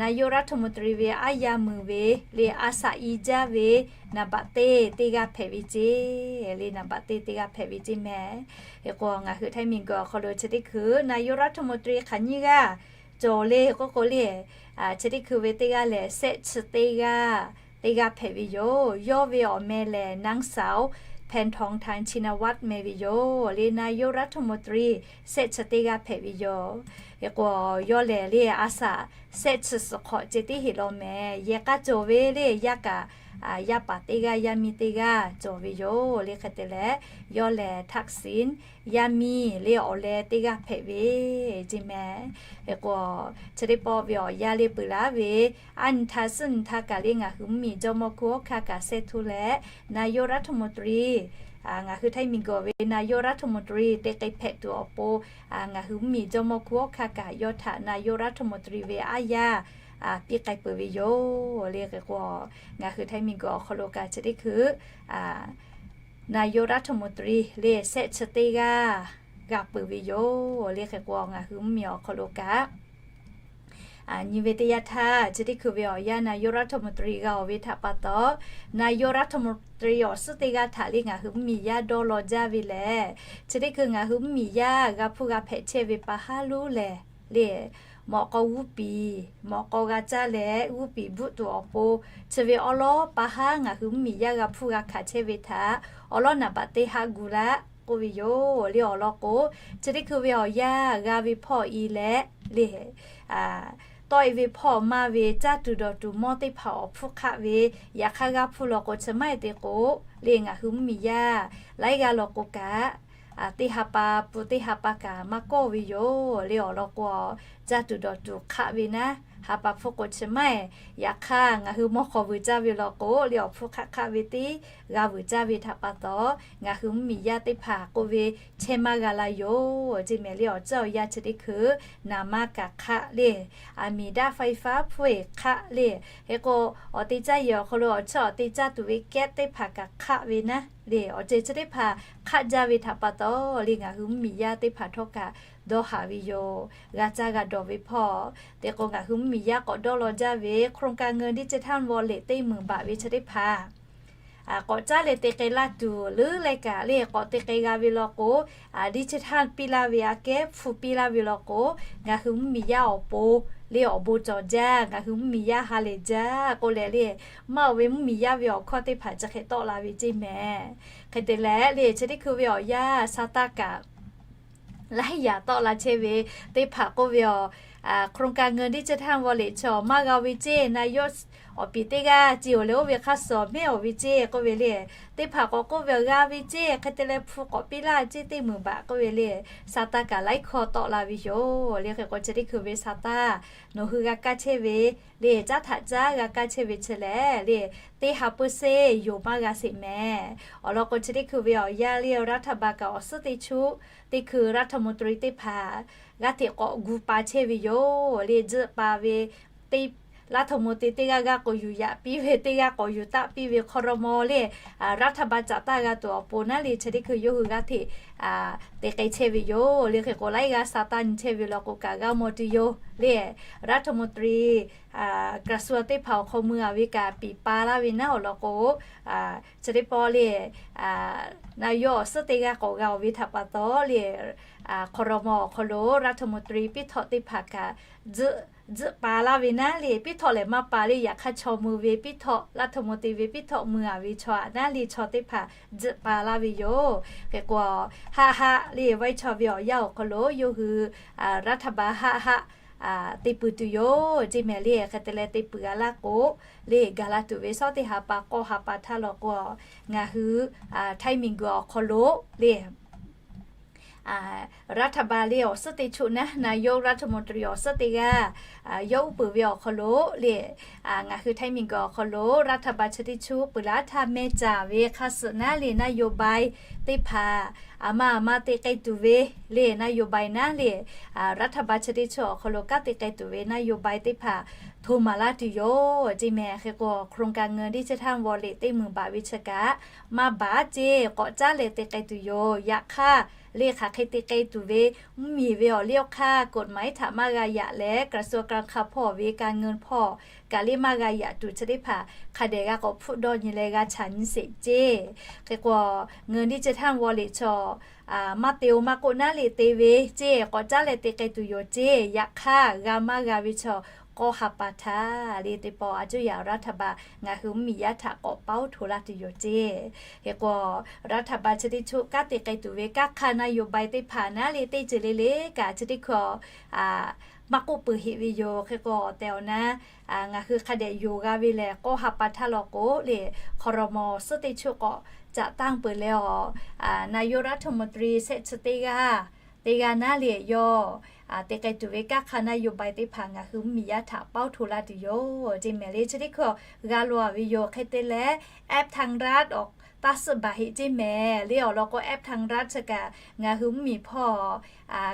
นายกรัฐมนตรี ve aˉ yaˇ mui ve le a shaꞈ i jaˇ ve นายก teˇ teˇ g'aˇ hpehꞈ ve ceˇ le นายก teˇ teˇ g'aˇ hpehꞈ ve ceˇ mehˍ. Hk'e k'o ngaˬ hui Htaiˇ miˬguiˬ awˬ hk'aw lo chi teˇ hkui นายกรัฐมนตรี hk'aˬ nyiˇ g'aˇ cawˬ le k'oˆ k'o le, chi teˇ hkui ve teˇ g'aˇ lehˬ sehˆ chi teˇ g'aˇ teˇ g'aˇ hpehꞈ ve yoˬ. Yawˇ ve awˬ meh lehˬ นางสาว แพทองธาร ชินวัตร meh ve yoˬ le นายกรัฐมนตรี sehˆ chi teˇ g'aˇ hpehꞈ ve yoˬ. Hk'e k'o yawˇ lehˬ le a shaꞈ sehˆ chi suhˍ hk'awꞈ ceh tiˉ heˆ law mehˍ. Yehˬ k'a cawˬ ve le yaˇ kaꞈ yaˇ paˍ teˇ g'aˇ yaˇ miˇ teˇ g'aˇ cawˬ ve yoˬ le hk'e te leh, yawˇ lehˬ ทักษิณ yaˇ miˇ le awˬ leh teˇ g'aˇ hpehꞈ ve ceˇ mehˍ. Hk'e k'o chi teˇ pawˆ ve awˬ yanˇ le peuˬ laˇ ve aˉ nyi htaˇ suhˉ nyi htaˇ kaꞈ le ngaˬ hui mvuhˇmiˬ jawˇmawˇ hkunˉ hawˉ hkanˇ kaꞈ sehˉ htoˇ leh นายกรัฐมนตรี ngaˬ hui Htaiˇ miˬguiˬ ve นายกรัฐมนตรี teˇ k'ai hpehꞈ tuˬ awˬ pon ngaˬ hui mvuhˇmiˬ jawˇmawˇ hkunˉ hawˉ hkanˇ kaꞈ yawˇ htaꞈ นายกรัฐมนตรี ve aˉ yaˇ piˇ k'ai peuˬ ve yoˬ le. Hk'e k'o, ngaˬ hui ไทย miˬguiˬ awˬ hk'aw lo kaꞈ chi teˇ hkui นายกรัฐมนตรี le shehˆ chi teˇ g'aˇ g'a peuˬ ve yoˬ le. Hk'e k'o, ngaˬ hui mvuhˇmiˬ awˬ hk'aw lo kaꞈ nyi ve teˇ yanˇ htaˇ, chi teˇ hkui ve awˬ yanˇ นายกรัฐมนตรี g'a-oˬ ve htaꞈ pa taw, นายกรัฐมนตรี awˬ suhˉ teˇ g'aˇ htaꞈ le ngaˬ hui mvuhˇmiˬ yaˇ dawˇ law jaˇ ve lehˬ, chi teˇ hkui ngaˬ hui mvuhˇmiˬ yaˇ g'a hpuˇ g'a hpehꞈ chehˇ ve pa haˉ lonˉ lehˬ le, mawꞈ k'aw g'uˇ piˍ, mawꞈ k'aw g'a caˇ leh g'uˇ piˍ bvuhˆ tuˬ awˬ pon, chi ve awˉ lawˉ pa haˉ ngaˬ hui mvuhˇmiˬ yaˇ g'a hpuˇ g'a hkanˍ chehˇ ve htaꞈ awˉ lawˉ naˍ baꞈ teˇ haˆ gu laˇ k'oˆ ve yoˬ le. Awˬ lawn k'o, chi teˇ hkui ve awˬ yanˇ g'a ve hpawˇ i leh le, tawˆ e ve hpawˇ maˇ ve caˇ tuˬ dawˬ tuˬ mawˇ teˇ hpaˍ awˬ hpfuhˇ hk'aˆ ve, yaꞈ hk'aˇ g'a hpuˇ law k'o chi maˇ heˆ te k'o le, ngaˬ hui mvuhˇmiˬ yaˇ laiˉ g'aˇ law k'o kaꞈ, teˇ ha pa pun teˇ ha pa kaꞈ maˇ kawˆ ve yoˬ le. Awˬ lawn k'o, caˇ tuˬ dawˬ tuˬ hk'aˆ ve naˉ, ha pa hpfuhˇ k'o chi maˇ heˆ. Yaꞈ hk'aˇ ngaˬ hui mawˇ hk'aw vuiˬ caˇ ve law k'o le, awˬ hpfuhˇ hk'aˆ hk'aˆ ve teˇ g'a vuiˬ caˇ ve htaꞈ pa taw, ngaˬ hui mvuhˇmiˬ yaˇ teˇ hpaˍ k'oˆ ve chehˇ maˇ g'a la yoˬ. Chi mehˍ le awˬ ceuˬ awˬ yanˇ chi teˇ hkui naˍ maˇ kaꞈ hk'aˆ le, aˬ miˍ daꞈ ไฟฟ้า hpfuhˇ e hk'aˆ le, hk'e k'o, awˬ te caˇ yehˬ awˬ hk'aw lo awˬ ceuˬ awˬ te caˇ tuˬ ve kehˉ teˇ hpaˍ kaꞈ hk'aˆ ve naˉ le, awˬ ceuˬ chi teˇ hpaˍ hk'aˆ jaˇ ve htaꞈ pa taw le, ngaˬ hui mvuhˇmiˬ yaˇ teˇ hpaˍ htawˇ kaꞈ dawˇ haˍ ve yoˬ. G'a caˇ g'a dawˬ ve hpawˇ te k'o, ngaˬ hui mvuhˇmiˬ yaˇ k'awꞈ dawˇ law jaˇ ve โครงการเงินดิจิทัลวอลเล็ต teˇ meunˍ baꞈ ve chi teˇ hpaˍ k'awꞈ caˉ leh te k'ai laˇ tuˬ leuˉ leh kaꞈ le, k'awꞈ te k'ai g'a ve law k'o, digital piˇ laˇ ve aꞈ kehˉ hpu piˇ laˇ ve law k'o, ngaˬ hui mvuhˇmiˬ yaˇ awˬ pon le awˬ bon cawˬ jaˇ, ngaˬ hui mvuhˇmiˬ yaˇ ha lehˬ jaˇ k'oˆ leh le, maˇ oˬ ve mvuhˇmiˬ yaˇ ve awˬ hkawˇ teˇ hpaˍ chi hk'e tawˆ la ve ceˇ mehˍ. Hk'e te leh le, chi teˇ hkui ve awˬ yanˇ sa taˇ kaꞈ laiˉ yaꞈ tawˆ la chehˇ ve teˇ hpaˍ k'oˆ ve awˬ, โครงการเงินดิจิทัลวอลเล็ต chi awˬ maˇ g'a ve ceˇ, naˍ yawˇ awˬ piˍ teˇ g'aˇ ceˇ oˬ leh oˇ ve hk'aˇ suh mehˉ awˬ ve ceˇ k'oˆ ve le, teˇ hpaˍ k'awꞈ k'oˆ ve awˬ g'a ve ceˇ, hk'e te leh hpu k'awꞈ piˇ laˇ ceˇ teˇ meunˍ baꞈ k'oˆ ve le, sa taˇ kaꞈ laiˉ hkawˇ tawˆ la ve yoˬ le. Hk'e k'o, chi teˇ hkui ve sa taˇ nawˬ hui g'a kaˇ chehˇ ve le, caˉ htaꞈ caˉ g'a kaˇ chehˇ ve chi lehˬ le, teˇ ha เปอร์เซ็นต์ yoˬ maˇ g'a sheˍ mehˍ. Awˬ lawn k'o, chi teˇ hkui ve awˬ yanˇ le รัฐบาล kaꞈ awˬ suhˉ teˇ chuˆ teˇ hkui รัฐมนตรี teˇ hpaˍ g'aˇ hteꞈ k'awꞈ gu pa chehˇ ve yoˬ le, tzuhˆ pa ve teˇ รัฐมนตรี teˇ g'aˇ g'aˇ k'awꞈ yuˬ yaꞈ piˇ ve, teˇ g'aˇ k'awꞈ yuˬ taˆ piˇ ve ครม. le, รัฐบาล caꞈ taˇ g'a tuˬ awˬ pon naˉ le, chi teˇ hkui yawˇ hui g'aˇ hteꞈ te k'ai chehˇ ve yoˬ le. Hk'e k'o, laiˉ g'aˇ sa taˇ nyi chehˇ ve law k'o kaꞈ g'a mawˬ tuˬ yoˬ le, รัฐมนตรี กระทรวง teˇ hpaˍ awˬ hk'aw mui a ve kaꞈ piˍ pa laˇ ve naˉ awˬ lawn k'o, chi teˇ pawˆ le, naˍ yawˇ awˬ suhˉ teˇ g'aˇ k'awꞈ g'a-oˬ ve htaꞈ pa taw le, ครม. awˬ hk'aw lo รัฐมนตรี piˇ htawꞈ teˇ hpaˍ kaꞈ tzuhˆ pa laˇ ve naˉ le, piˇ htawꞈ lehˬ maˇ pa le, yaꞈ hk'aˇ chaw mui ve piˇ htawꞈ, รัฐมนตรี ve piˇ htawꞈ mui a ve chaw aꞈ naˉ le chaw teˇ hpaˍ tzuhˆ pa laˇ ve yoˬ. Hk'e k'o, haˆ haˆ le vaˇ chaw ve awˬ yanˇ awˬ hk'aw lo yawˇ hui รัฐบาล haˆ haˆ te pui tuˬ yoˬ ceˇ mehˍ le. Hk'e te leh te pui g'a laˇ k'o le, gaˬ la tuˬ ve shawˉ teˇ ha pa k'awˇ ha pa htaˇ law k'o, ngaˬ hui ไทย miˬguiˬ awˬ hk'aw lo le รัฐบาล le awˬ suhˉ teˇ chuˆ naˉ, naˍ yawˇ รัฐมนตรี awˬ suhˉ teˇ g'aˇ yawˇ uˉ peunˍ ve awˬ hk'aw lo le, ngaˬ hui ไทย miˬguiˬ awˬ hk'aw lo รัฐบาล chi teˇ chuˆ peuˬ laˇ htaˇ meh caˍ ve hk'a suhˍ naˉ le นโยบาย teˇ hpaˍ aˬ ma aˬ ma te k'ai tuˬ ve le นโยบาย naˉ le, รัฐบาล chi teˇ chuˆ awˬ hk'aw lo kanˉ te k'ai tuˬ ve นโยบาย teˇ hpaˍ hto maˍ laˇ tuˬ yoˬ ceˇ mehˍ. Hk'e k'o, โครงการเงินดิจิทัลวอลเล็ต teˇ meunˍ baꞈ ve chi kaꞈ maˇ baˬ ceˇ, k'awꞈ caˉ leh te k'ai tuˬ yoˬ. Yaꞈ hk'aˇ le, hk'aˬ hk'e te k'ai tuˬ ve mvuhˇmiˬ ve awˬ liˇ awˬ hk'aˇ กฎหมาย htaꞈ maˇ g'a yaꞈ leh, กระทรวงการคลัง hpawˇ ve การเงิน hpawˇ kaꞈ le maˇ g'a yaꞈ tuˬ chi teˇ hpaˍ hk'a dehꞈ g'a k'awꞈ hpfuhˆ dawˇ nyi leh g'a caꞈ nyi sheˍ ceˇ. Hk'e k'o, เงินดิจิทัลวอลเล็ต chaw maˇ te-o maˇ k'oˆ naˉ le te ve ceˇ, k'awꞈ caˉ leh te k'ai tuˬ yoˬ ceˇ. Yaꞈ hk'aˇ g'a maˇ g'a ve chaw k'awˇ ha pa htaˇ le teˇ pawˆ a cuˇ yaꞈ รัฐบาล ngaˬ hui mvuhˇmiˬ yaˇ htaꞈ k'awꞈ paoˉ hto laˇ tuˬ yoˬ ceˇ. Hk'e k'o, รัฐบาล chi teˇ chuˆ kanˉ te k'ai tuˬ ve kanˉ hk'aˇ นโยบาย teˇ hpaˍ naˉ le teˇ ceuˬ le le kaꞈ chi teˇ hkui maˇ k'oˆ peuˬ heˆ ve yoˬ. Hk'e k'o, awˬ tehˬ awˬ na ngaˬ hui hk'a dehꞈ yonˍ g'a ve lehˬ, k'awˇ ha pa htaˇ law k'o le, ครม. suhˉ teˇ chuˆ k'awꞈ caꞈ tanˇ peuˬ leh awˬ, นายกรัฐมนตรี shehˆ chi teˇ g'aˇ teˇ g'aˇ naˉ le yawˇ te k'ai tuˬ ve kanˉ hk'aˇ นโยบาย teˇ hpaˍ ngaˬ hui mvuhˇmiˬ yaˇ htaꞈ paoˉ hto laˇ tuˬ yoˬ ceˇ mehˍ le. Chi teˇ hkui g'a loꞈ a ve yoˬ. Hk'e te leh แอปทางรัฐ awˬ taˇ suhˆ baˬ heꞈ ceˇ mehˍ le. Awˬ lawn k'o แอปทางรัฐ chi kaꞈ ngaˬ hui mvuhˇmiˬ hpawˇ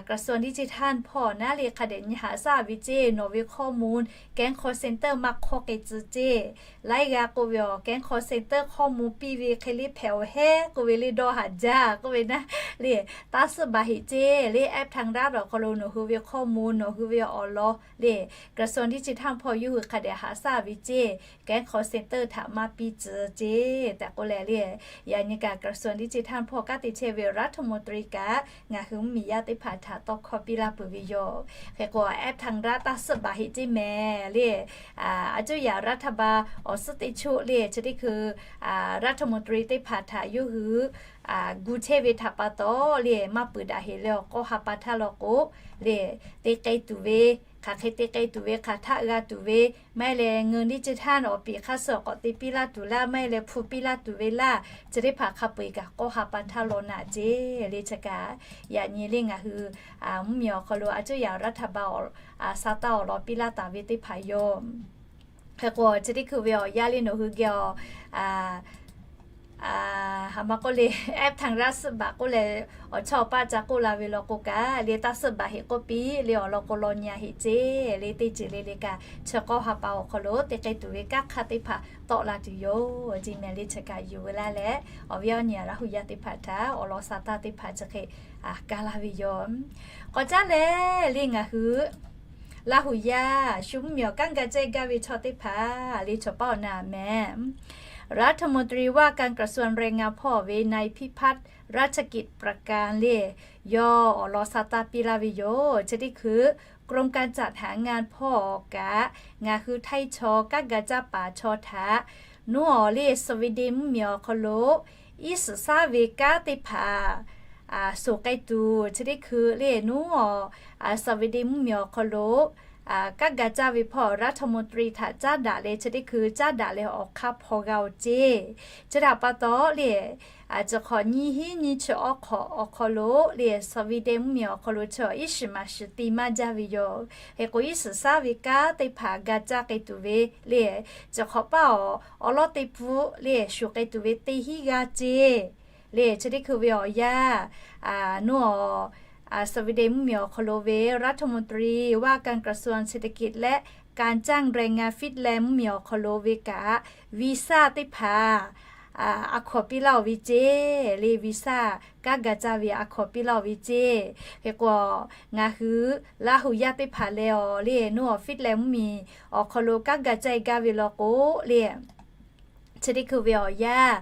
กระทรวงดิจิทัล hpawˇ naˉ le hk'a dehꞈ nyi haꞈ shaˉ ve ceˇ. Nawˬ ve ข้อมูล แก๊ง call center maˇ hk'awˇ k'ai tcuh ceˇ. Laiˉ g'aˇ k'oˆ ve awˬ แก๊ง call center ข้อมูล piˇ ve hk'e le hpehꞈ awˬ hehˉ k'oˆ ve le dawˇ haˍ jaˇ k'oˆ ve naˉ le, taˇ suhˆ baˬ heꞈ ceˇ le. แอปทางรัฐ awˬ hk'aw lo nawˬ hui ve ข้อมูล nawˬ hui ve awˬ lawn le กระทรวงดิจิทัล hpawˇ yawˇ hui hk'a dehꞈ haꞈ shaˉ ve ceˇ. แก๊ง call center htaꞈ maˇ piˇ tcuh ceˇ tehꞈ k'oˆ leh le, yaꞈ nyi kaꞈ กระทรวงดิจิทัล hpawˇ kanˉ te chehˇ ve รัฐมนตรี kaꞈ ngaˬ hui mvuhˇmiˬ yaˇ teˇ hpaˍ htaꞈ tawˇ hkawˇ piˇ laˇ peuˬ ve yoˬ. Hk'e k'o แอปทางรัฐ taˇ suhˆ baˬ heꞈ ceˇ mehˍ le. A cuˇ yaꞈ รัฐบาล awˬ suhˉ teˇ choˆ le chi teˇ hkui รัฐมนตรี teˇ hpaˍ htaꞈ yawˇ hui gu chehˇ ve htaꞈ pa taw le, maˇ peuˬ daꞈ heꞈ leh awˬ k'awˇ ha pa htaˇ law k'o le, te k'ai tuˬ ve, hk'aˬ hk'e te k'ai tuˬ ve, hk'aˬ htaˆ g'a tuˬ ve, maˇ heˆ leh เงินดิจิทัล awˬ piˍ hk'aˇ suh awˬ k'awꞈ te piˇ laˇ tuˬ laˇ, maˇ heˆ leh hpu piˇ laˇ tuˬ ve laˇ, chi teˇ hpaˍ hk'a peu-eˬ kaꞈ k'awˇ ha pa htaˇ law naꞈ ceˇ le. Chi kaꞈ yaꞈ nyi le ngaˬ hui mvuhˇmiˬ awˬ hk'aw lo a cuˇ yaꞈ รัฐบาล awˬ sa taˇ awˬ lawn piˇ laˇ taˍ ve teˇ hpaˍ yoˬ. Hk'e k'o chi teˇ hkui ve awˬ yanˇ le nawˬ hui geh awˬ ha ma k'oˆ le แอปทางรัฐ suhˆ baˬ k'oˆ leh awˬ chawˇ awˬ paˆ ca k'oˆ la ve law k'o kaꞈ le, taˇ suhˆ baˬ heꞈ k'oˆ piˇ le awˬ lawn k'o law nyi-a heꞈ ceˇ le. Teˇ ceuˬ le le kaꞈ chi k'awˇ ha pa awˬ hk'aw lo te k'ai tuˬ ve kanˉ hk'aˇ teˇ hpaˍ tawˆ la tuˬ yoˬ. Ceˇ mehˍ le chi kaꞈ yuˬ ve laˇ leh awˬ viˉ awˬ nyi Laˇ huˍ yaˇ teˇ hpaˍ htaꞈ awˬ lawn sa taˇ teˇ hpaˍ chi hk'e kaˇ laˇ ve yoˬ. K'awꞈ caˉ leh le ngaˬ hui Laˇ huˍ yaˇ shu mvuhˇmiˬ awˬ kanˉ ga caˇ gaˇ ve chaw teˇ hpaˍ le chaw paˉ awˬ na mehˍ รัฐมนตรีว่าการกระทรวงแรงงาน hpawˇ ve นายพิพัฒน์ รัชกิจประการ le yawˇ awˬ lawn sa taˇ piˇ laˇ ve yoˬ. Chi teˇ hkui กรมการจัดหางาน hpawˇ kaꞈ ngaˬ hui Htaiˇ chaw kanˉ ga caˇ paˍ chaw htaꞈ nuˇ awˬ le Sweden mvuhˇmiˬ awˬ hk'aw lo iˉ suhˍ shaˉ ve kanˉ teˇ hpaˍ shoˍ k'ai tuˬ chi teˇ hkui le nuˇ awˬ Sweden mvuhˇmiˬ awˬ hk'aw lo kanˉ ga caˇ ve hpawˇ รัฐมนตรี htaꞈ caˉ daꞈ leh chi teˇ hkui caˉ daꞈ leh awˬ hk'aˇ hpaw g'a-oˬ ceˇ. Chi htaꞈ pa taw le, chi hk'awꞈ nyiˇ hinˉ nyiˇ chi awˬ hk'awꞈ awˬ hk'aw lo le Sweden mvuhˇmiˬ awˬ hk'aw lo chi iˉ shiˍ maˍ shiˍ te maˇ jaˇ ve yoˬ. Hk'e k'o iˉ suhˍ shaˉ ve kanˉ teˇ hpaˍ ga caˇ k'ai tuˬ ve le, chi hk'awꞈ paˇ awˬ awˉ lawˉ teˇ pfuhˆ le shoˍ k'ai tuˬ ve teˇ hinˉ g'aˇ ceˇ le. Chi teˇ hkui ve awˬ yanˇ nuˇ awˬ Sweden mvuhˇmiˬ awˬ hk'aw lo ve รัฐมนตรีว่าการกระทรวงเศรษฐกิจและการจ้างแรงงาน Finland mvuhˇmiˬ awˬ hk'aw lo ve kaꞈ visa teˇ hpaˍ a hkawnˍ piˇ laˇ-oˬ ve ceˇ le. Visa kanˉ ga caˇ ve a hkawnˍ piˇ laˇ-oˬ ve ceˇ. Hk'e k'o ngaˬ hui Laˇ huˍ yaˇ teˇ hpaˍ leh awˬ le nuˇ awˬ Finland mvuhˇmiˬ awˬ hk'aw lo kanˉ ga caˇ-e gaˇ ve law k'o le chi teˇ hkui ve awˬ yanˇ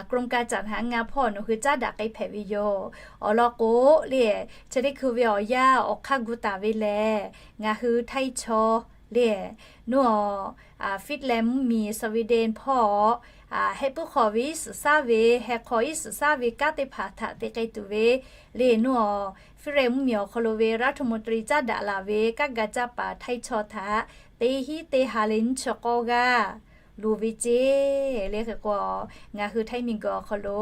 กรมการจัดหางาน hpawˇ nawˬ hui caˉ daꞈ k'ai hpehꞈ ve yoˬ. Awˬ lawn k'o le chi teˇ hkui ve awˬ yanˇ awˬ hk'aˇ gu taˍ ve lehˬ ngaˬ hui Htaiˇ chaw le nuˇ awˬ Finland mvuhˇmiˬ Sweden hpawˇ heh puiˉ hk'aw ve iˉ suhˍ shaˉ ve heh hk'aw iˉ suhˍ shaˉ ve kanˉ teˇ hpaˍ htaꞈ te k'ai tuˬ ve le nuˇ awˬ Finland mvuhˇmiˬ awˬ hk'aw lo ve รัฐมนตรี caˉ daꞈ laˬ ve kanˉ ga caˇ paˍ Htaiˇ chaw htaꞈ teˇ hinˉ teˇ ha leh nyiˇ chi k'awˇ g'aˇ loˍ ve ceˇ le. Hk'e k'o ngaˬ hui Htaiˇ miˬguiˬ awˬ hk'aw lo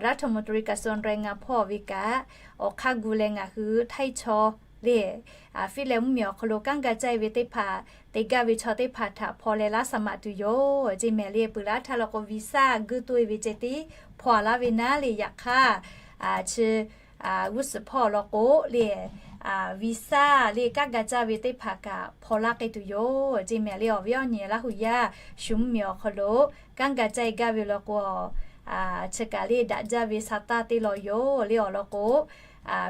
รัฐมนตรี กระทรวงแรงงาน hpawˇ ve kaꞈ awˬ hk'aˇ gu leh ngaˬ hui Htaiˇ chaw le Finland mvuhˇmiˬ awˬ hk'aw lo kanˉ ga caˇ ve teˇ hpaˍ te gaˇ ve chaw teˇ hpaˍ htaꞈ hpaw leh laˇ สมัคร tuˬ yoˬ ceˇ mehˍ le. Peuˬ laˇ htaˇ law k'o visa guˇ toˇ-e ve ceh tiˉ hpaw laˇ ve naˉ le. Yaꞈ hk'aˇ chi g'uˇ suhˍ hpawˇ law k'o le visa le kanˉ ga caˇ ve teˇ hpaˍ kaꞈ hpaw laˇ k'ai tuˬ yoˬ ceˇ mehˍ le. Awˬ viˉ awˬ nyi Laˇ huˍ yaˇ shu mvuhˇmiˬ awˬ hk'aw lo kanˉ ga caˇ-e gaˇ ve law k'o chi kaꞈ le daꞈ jaˇ ve sa taˇ teˇ law yoˬ le. Awˬ lawn k'o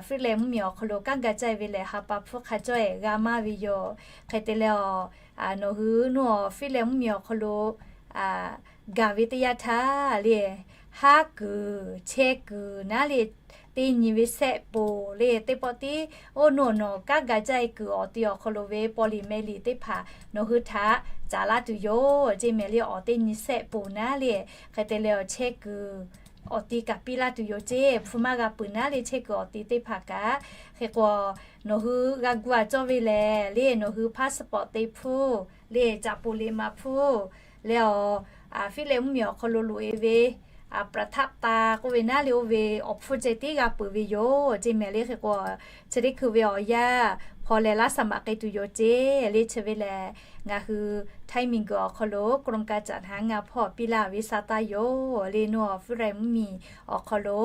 Finland mvuhˇmiˬ awˬ hk'aw lo kanˉ ga caˇ-e ve lehˬ ha pa hpfuhˇ hk'a cawˇ-e g'a maˇ ve yoˬ. Hk'e te leh awˬ nawˬ hui nuˇ awˬ Finland mvuhˇmiˬ awˬ hk'aw lo gaˬ ve teˇ yanˇ htaˇ le haˉ kuiˬ chehˇ kuiˬ naˉ le teˇ nyi ve sehˆ poˬ le teˇ pawˆ tiˉ oˇ nuˇ awˬ nawˬ kanˉ ga caˇ-e kuiˬ awˬ ti awˬ hk'aw lo ve paw liꞈ meh liꞈ teˇ hpaˍ nawˬ hui htaꞈ caˍ laˇ tuˬ yoˬ ceˇ mehˍ le. Awˬ teˇ nyi sehˆ poˬ naˉ le hk'e te leh awˬ chehˇ kuiˬ awˬ ti kaꞈ piˇ laˇ tuˬ yoˬ ceˇ. Hpu maˇ g'a peuˬ naˉ le chehˇ kuiˬ awˬ ti teˇ hpaˍ kaꞈ. Hk'e k'o nawˬ hui g'a gu-a cawˇ ve lehˬ le nawˬ hui passport te hpfuhˇ le caꞈ poˬ le ma hpfuhˇ leh awˬ Finland mvuhˇmiˬ awˬ hk'aw lo loꞈ-e ve ประทับตา k'oˆ ve naˉ le oˇ ve awˬ hpfuhˇ ceh tiˉ g'a peuˬ ve yoˬ ceˇ mehˍ le. Hk'e k'o, chi teˇ hkui ve awˬ yanˇ hpaw leh laˇ saˍ maꞈ k'ai tuˬ yoˬ ceˇ le. Chi ve lehˬ, ngaˬ hui Htaiˇ miˬguiˬ awˬ hk'aw lo กรมการจัดหางาน hpawˇ piˇ laˇ ve sa taˇ yoˬ le. Nawˬ awˬ fuˉ raiˍ mvuhˇmiˬ awˬ hk'aw lo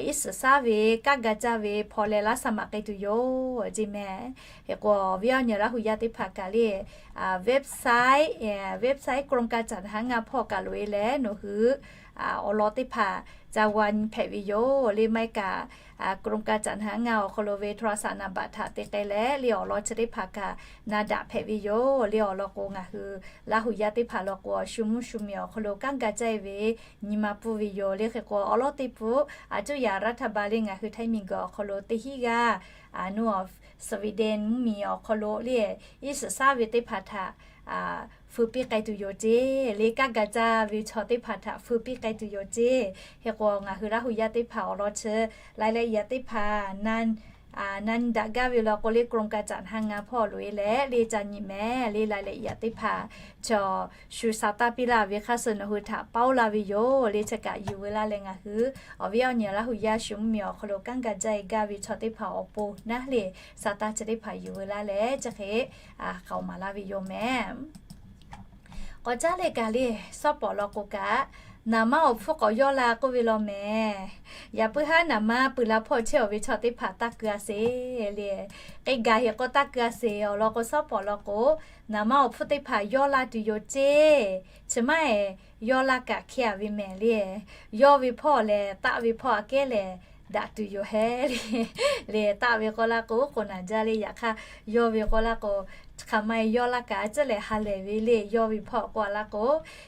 iˉ suhˍ saˉ ve kanˉ ga caˇ ve hpaw leh laˇ saˍ maꞈ k'ai tuˬ yoˬ ceˇ mehˍ. Hk'e k'o, awˬ viˉ awˬ nyi Laˇ hu yaˇ teˇ hpaˍ kaꞈ le, website, website กรมการจัดหางาน hpawˇ kaꞈ loꞈ e leh nawˬ hui awˬ lawn teˇ hpaˍ ca g'a nyi hpehꞈ ve yoˬ le. Maˇ heˆ kaꞈ กรมการจัดหางาน awˬ hk'aw lo ve โทรศัพท์ naˍ baꞈ htaꞈ te k'ai leh le awˬ lawn chi teˇ hpaˍ kaꞈ na daꞈ hpehꞈ ve yoˬ le. Awˬ lawn k'o, ngaˬ hui Laˇ hu yaˇ teˇ hpaˍ law k'o, shu mvuhˇ shu miˬ awˬ hk'aw lo kanˉ ga caˇ e ve nyi ma pfuhˇ ve yoˬ le. Hk'e k'o, awˬ lawn teˇ pfuhˇ a cuˇ yaꞈ รัฐบาล le ngaˬ hui Htaiˇ miˬguiˬ awˬ hk'aw lo teˇ hinˉ g'aˇ, nawˬ Sweden mvuhˇmiˬ awˬ hk'aw lo le iˉ suhˍ saˉ ve teˇ hpaˍ htaꞈ feu piˇ k'ai tuˬ yoˬ ceˇ le. Kanˉ ga caˇ ve chaw teˇ hpaˍ htaꞈ feu piˇ k'ai tuˬ yoˬ ceˇ. Hk'e k'o, ngaˬ hui Laˇ hu yaˇ teˇ hpaˍ awˬ lawn chi รายละเอียด teˇ hpaˍ na nyi daꞈ gaˇ ve law k'o le กรมการจัดหางาน hpawˇ loꞈ e leh le ca nyi mehˍ le. รายละเอียด teˇ hpaˍ chaw shu sa taˇ piˇ laˇ ve hk'aˇ suh nawˬ hui htaꞈ paoˇ laˇ ve yoˬ le. Chi kaꞈ yuˬ veu laˇ leh ngaˬ hui awˬ viˉ awˬ nyi Laˇ hu yaˇ shu mvuhˇmiˬ awˬ hk'aw lo kanˉ ga caˇ e gaˇ ve chaw teˇ hpaˍ awˬ pon naˉ le sa taˇ chi teˇ hpaˍ yuˬ veu laˇ leh chi hk'e k'aoˍ maˍ laˇ ve yoˬ mehˍ. K'awꞈ caˉ leh kaꞈ le, shawˉ pawˍ law k'o kaꞈ, naˍ manˇ awˬ hpfuhˇ k'awꞈ yawˇ la k'oˆ ve law mehˍ. Yaꞈ puiˉ haˉ naˍ manˇ pui la hpawˇ chehˇ awˬ ve chaw teˇ hpaˍ taˇ keu a sheˍ le. K'e gaˬ heꞈ k'o taˇ keu a sheˍ. Awˬ lawn k'o, shawˉ pawˍ law k'o, naˍ manˇ awˬ hpfuhˇ teˇ hpaˍ yawˇ la tuˬ yoˬ ceˇ. Chi maˇ heˆ, yawˇ laˇ kaꞈ hkehˇ a ve mehˍ le. Yawˇ ve hpawˇ lehˬ, taˆ ve hpawˇ aꞈ kehˉ lehˬ, daꞈ tuˬ yoˬ hehˉ le. Le taˆ ve k'oˆ laˇ k'o, k'oˍ naˍ jaˇ le. Yaꞈ hk'aˇ, yawˇ ve k'oˆ laˇ k'o, hk'aˬ ma e yawˇ laˇ kaꞈ a ciˉ lehˬ ha lehˬ ve le. Yawˇ ve hpawˇ k'oˆ laˇ k'o,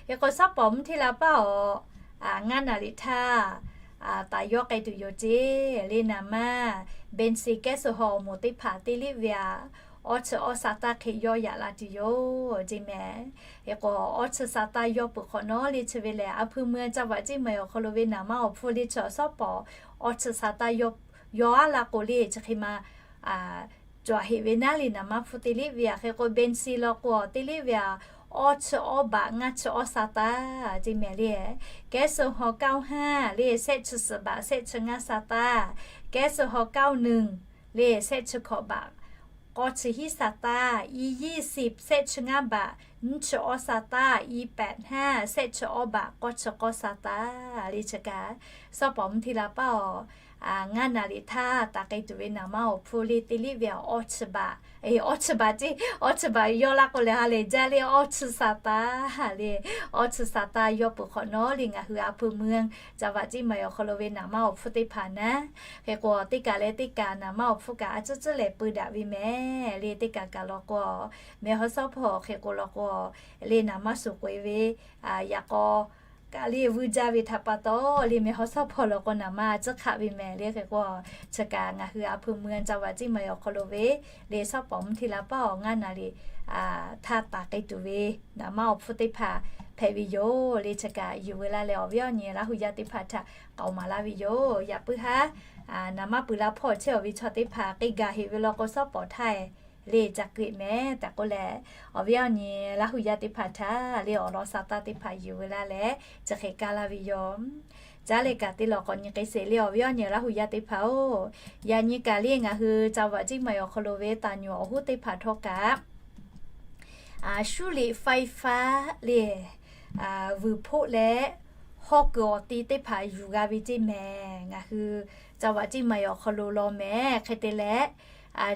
hk'e k'o shawˉ pawˍ mvuhˇ hteˇ la paˇ awˬ ngaˇ naˍ riˍ htaˇ taˍ yawˇ k'ai tuˬ yoˬ ceˇ le. Naˍ manˇ เบนซิน แก๊สโซฮอล์ awˬ moˍ teˇ hpaˍ teˇ liˇ ve aꞈ, awˇ chi awˇ sa taˇ hk'e yawˇ yaꞈ la tuˬ yoˬ ceˇ mehˍ. Hk'e k'o, awˇ chi sa taˇ yawˇ peuˬ hk'awꞈ nawˉ le chi ve lehˬ, อำเภอเมือง จังหวัดเชียงใหม่ awˬ hk'aw lo ve naˍ manˇ awˬ hpfuhˇ le chi shawˉ pawˍ awˇ chi sa taˇ yawˇ, yawˇ aˉ la k'o le chi hk'e ma cawˬ heꞈ ve naˉ le. Naˍ manˇ hpfuhˇ teˇ liˇ ve aꞈ hk'e k'o, เบนซิน law k'o teˇ liˇ ve aꞈ, awˇ chi awˇ baꞈ ngaˇ chi awˇ sa taˇ ceˇ mehˍ le. แก๊สโซฮอล์ เก้าห้า le shehˆ chi suhˍ baꞈ shehˆ chi ngaˇ sa taˇ. แก๊สโซฮอล์ เก้าหนึ่ง le shehˆ chi hkawꞈ baꞈ k'awˇ chi hiˉ sa taˇ. อียี่สิบ shehˆ chi ngaˇ baꞈ nyiˇ chi awˇ sa taˇ. อีแปดห้า shehˆ chi awˇ baꞈ k'awˇ chi k'awˇ sa taˇ le. Chi kaꞈ shawˉ pawˍ mvuhˇ hteˇ la paˇ awˬ ngaˇ naˍ riˍ htaˇ taˍ k'ai tuˬ ve naˍ manˇ awˬ hpfuhˇ le teˇ liˇ ve aꞈ, awˇ chi baꞈ, awˇ chi baꞈ ceˇ, awˇ chi baꞈ yawˇ laˇ k'o lehˬ ha lehˬ jaˇ le. Awˇ chi sa taˇ le, awˇ chi sa taˇ yawˇ peuˬ hk'awꞈ nawˉ le ngaˬ hui อำเภอเมือง จังหวัดเชียงใหม่ awˬ hk'aw lo ve naˍ manˇ awˬ hpfuhˇ teˇ hpaˍ naˉ. Hk'e k'o, teˇ kaꞈ leh teˇ kaꞈ naˍ manˇ awˬ hpfuhˇ kaꞈ a ciˉ ciˉ lehˬ peu daꞈ ve mehˍ le. Teˇ kaꞈ kaꞈ law k'o, mehˬ haw shawˉ hpawˇ hk'e k'o law k'o, le naˍ manˇ suˍ k'oꞈ e ve yaꞈ k'aw kaꞈ le vuiˇ jaˇ ve htaꞈ pa taw le mehˬ haw shawˉ hpawˇ law k'o naˍ manˇ a ciˉ hk'aˆ ve mehˍ le. Hk'e k'o, chi kaꞈ ngaˬ hui อำเภอเมือง จังหวัดเชียงใหม่ awˬ hk'aw lo ve le shawˉ pawˍ mvuhˇ hteˇ la paˇ awˬ ngaˇ naˍ riˍ htaˇ taˍ k'ai tuˬ ve naˍ manˇ awˬ hpfuhˇ teˇ hpaˍ hpehꞈ ve yoˬ le. Chi kaꞈ yuˬ veu laˇ leh awˬ viˉ awˬ nyi Laˇ hu yaˇ teˇ hpaˍ htaꞈ k'aoˍ maˍ laˇ ve yoˬ. Yaꞈ puiˉ haˉ naˍ manˇ pui la hpawˇ chehˇ awˬ ve chaw teˇ hpaˍ k'e gaˬ heꞈ ve law k'o shawˉ pawˍ htaˇ le ca keu mehˍ tehꞈ k'oˆ leh, awˬ viˉ awˬ nyi Laˇ hu yaˇ teˇ hpaˍ htaꞈ le awˬ lawn sa taˇ teˇ hpaˍ yuˬ veu laˇ leh chi hk'e kaˇ laˇ ve yoˬ. Caˉ leh kaꞈ te lawˬ k'awꞈ nyi k'ai sheˍ le awˬ viˉ awˬ nyi Laˇ hu yaˇ teˇ hpaˍ-oˬ, yaꞈ nyi kaꞈ le ngaˬ hui จังหวัดเชียงใหม่ awˬ hk'aw lo ve taˍ nyuˬ awˬ hoˉ teˇ hpaˍ htawˇ kaꞈ 修理ไฟฟ้า le vuiˬ hpoˆ leh hawˇ kuiˬ awˬ ti teˇ hpaˍ yuˬ g'a ve ceˇ mehˍ. Ngaˬ hui จังหวัดเชียงใหม่ awˬ hk'aw lo law mehˍ. Hk'e te leh,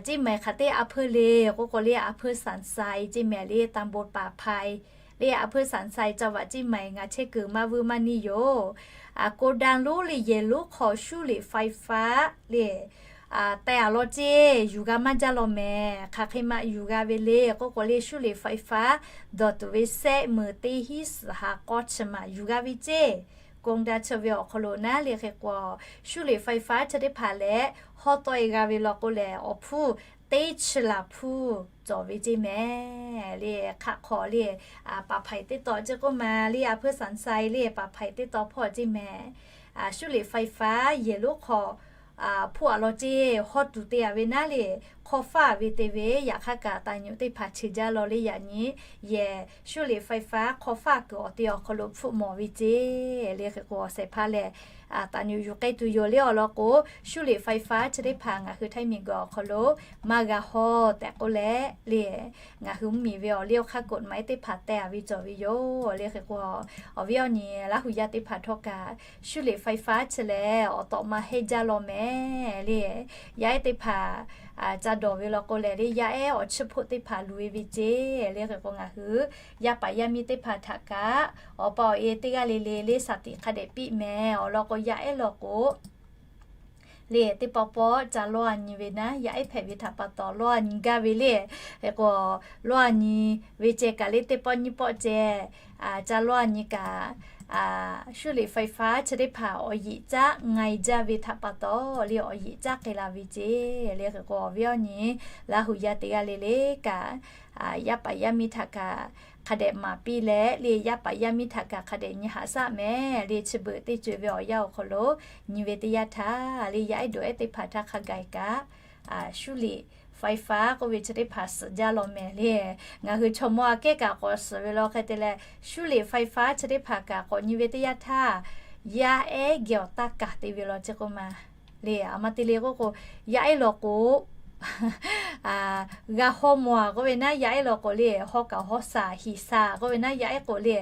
Ciˇ maiˍ hk'aˬ teˇ a hpeuˇ le k'oˆ k'o le, a hpeuˇ Sanˍ sai ceˇ mehˍ le, Tanˍ bon paˍ hpai le, a hpeuˇ Sanˍ sai จังหวัดเชียงใหม่ ngaˬ chehˇ kuiˬ maˇ vuiˇ maˇ niˇ yoˬ. Aˬ, โกดัง lonˉ le yehˬ lonˉ hk'aw 修理ไฟฟ้า le, teh aˬ law ceˇ, yuˬ g'a maˇ jaˇ law mehˍ. Hk'aˬ hk'e ma yuˬ g'a ve le k'oˆ k'o le, 修理ไฟฟ้า dawˬ tuˬ ve sehˆ meuˍ teˇ hinˉ suhˍ ha k'awˇ chi maˬ yuˬ g'a ve ceˇ. Gong da chi ve awˬ hk'aw lo naˉ le hk'e k'o, 修理ไฟฟ้า chi teˇ hpaˍ leh hawˉ tawˆ e g'a ve law k'o lehˬ, awˬ hpfuhˇ teˇ chi laˬ hpfuhˇ cawˬ ve ceˇ mehˍ le. Hk'aˆ hk'aw le, paˍ hpaiˍ teˇ taw ceˇ k'oˆ ma le, a hpeuˇ Sanˍ sai le, paˍ hpaiˍ teˇ taw hpawˇ ceˇ mehˍ. 修理ไฟฟ้า yehˬ lonˉ hk'aw hpuˆ aꞈ law ceˇ hawˇ tuˬ te aꞈ ve naˉ le, hk'aw faˇ ve te ve yaꞈ hk'aˇ kaꞈ taˍ nyi teˇ hpaˍ chi jaˇ law le yaꞈ nyi, yehˬ 水力发电 hk'aw faˇ kuiˬ awˬ te awˬ hk'aw lo hpfuhˆ mawˬ ve ceˇ le. Hk'e k'o awˬ shehˍ hpaˇ lehˬ, taˍ nyi yuˬ k'ai tuˬ yoˬ le awˬ lawn k'o, 水力发电 chi teˇ hpaˍ ngaˬ hui Htaiˇ miˬguiˬ awˬ hk'aw lo maˇ g'a hawˇ tehꞈ k'oˆ leh le, ngaˬ hui mvuhˇmiˬ ve awˬ liˇ awˬ hk'aˇ กฎหมาย teˇ hpaˍ teh aꞈ ve cawˬ ve yoˬ le. Hk'e k'o, awˬ viˉ awˬ nyi Laˇ huˍ yaˇ teˇ hpaˍ htawˇ kaꞈ 水力发电 chi lehˬ awˬ tawꞈ ma hehnˇ jaˇ law mehˍ le. Yaˇ ehˉ teˇ hpaˍ ca dawˬ ve law k'o lehˬ le, yaˇ ehˉ awˬ chiˇ hpoˆ teˇ hpaˍ luˬ e ve ceˇ le. Hk'e k'o ngaˬ hui yaˇ paˍ yaˇ miˇ teˇ hpaˍ htaꞈ kaꞈ awˬ pa awˬ e teˇ g'aˇ le le le สติ hk'a dehꞈ piˇ mehˍ. Awˬ lawn k'o yaˇ ehˉ law k'o le, teˇ pawˆ pawˆ ca lawˇ a nyi ve naˉ, yaˇ ehˉ hpehꞈ ve htaꞈ pa taw lawˇ a nyi gaˇ ve le. Hk'e k'o, lawˇ a nyi ve ceh kaꞈ le, teˇ pawˆ nyiˇ pawˆ ceh ca lawˇ a nyi kaꞈ, 水力发电 chi teˇ hpaˍ awˬ yeꞈ caˉ nga e jaˇ ve htaꞈ pa taw le, awˬ yeꞈ caˉ k'ai la ve ceˇ le. Hk'e k'o awˬ viˉ awˬ nyi Laˇ huˍ yaˇ teˇ g'aˇ le le kaꞈ, yaˇ paˍ yaˇ miˇ htaꞈ kaꞈ hk'a dehꞈ maˍ piˇ leh le, yaˇ paˍ yaˇ miˇ htaꞈ kaꞈ hk'a dehꞈ nyi haꞈ shaˆ mehˍ le. Chi beuꞈ teˇ co e ve awˬ yanˇ awˬ hk'aw lo nyi ve teˇ yanˇ htaˇ le, yaˇ ehˉ dawˬ ehˉ teˇ hpaˍ htaˇ hk'a gaˬ kaꞈ 水力发电 k'oˆ ve chi teˇ hpaˍ suhˍ jaˇ law mehˍ le. Ngaˬ hui chaw mawˇ aꞈ kehˉ kaꞈ k'awꞈ suhˍ ve law hk'e te leh, 水力发电 chi teˇ hpaˍ kaꞈ k'awꞈ nyi ve teˇ yanˇ htaˇ, yaˇ ehˉ geh awˬ taˇ kaˬ te ve law ceˇ k'oˆ ma le. A ma te le k'oˆ k'o, yaˇ ehˉ law k'o g'a hawˇ mawˬ a k'oˆ ve naˉ, yaˇ ehˉ law k'o le hawˇ kaꞈ hawˇ shaˍ hiˍ shaˍ k'oˆ ve naˉ, yaˇ ehˉ k'o le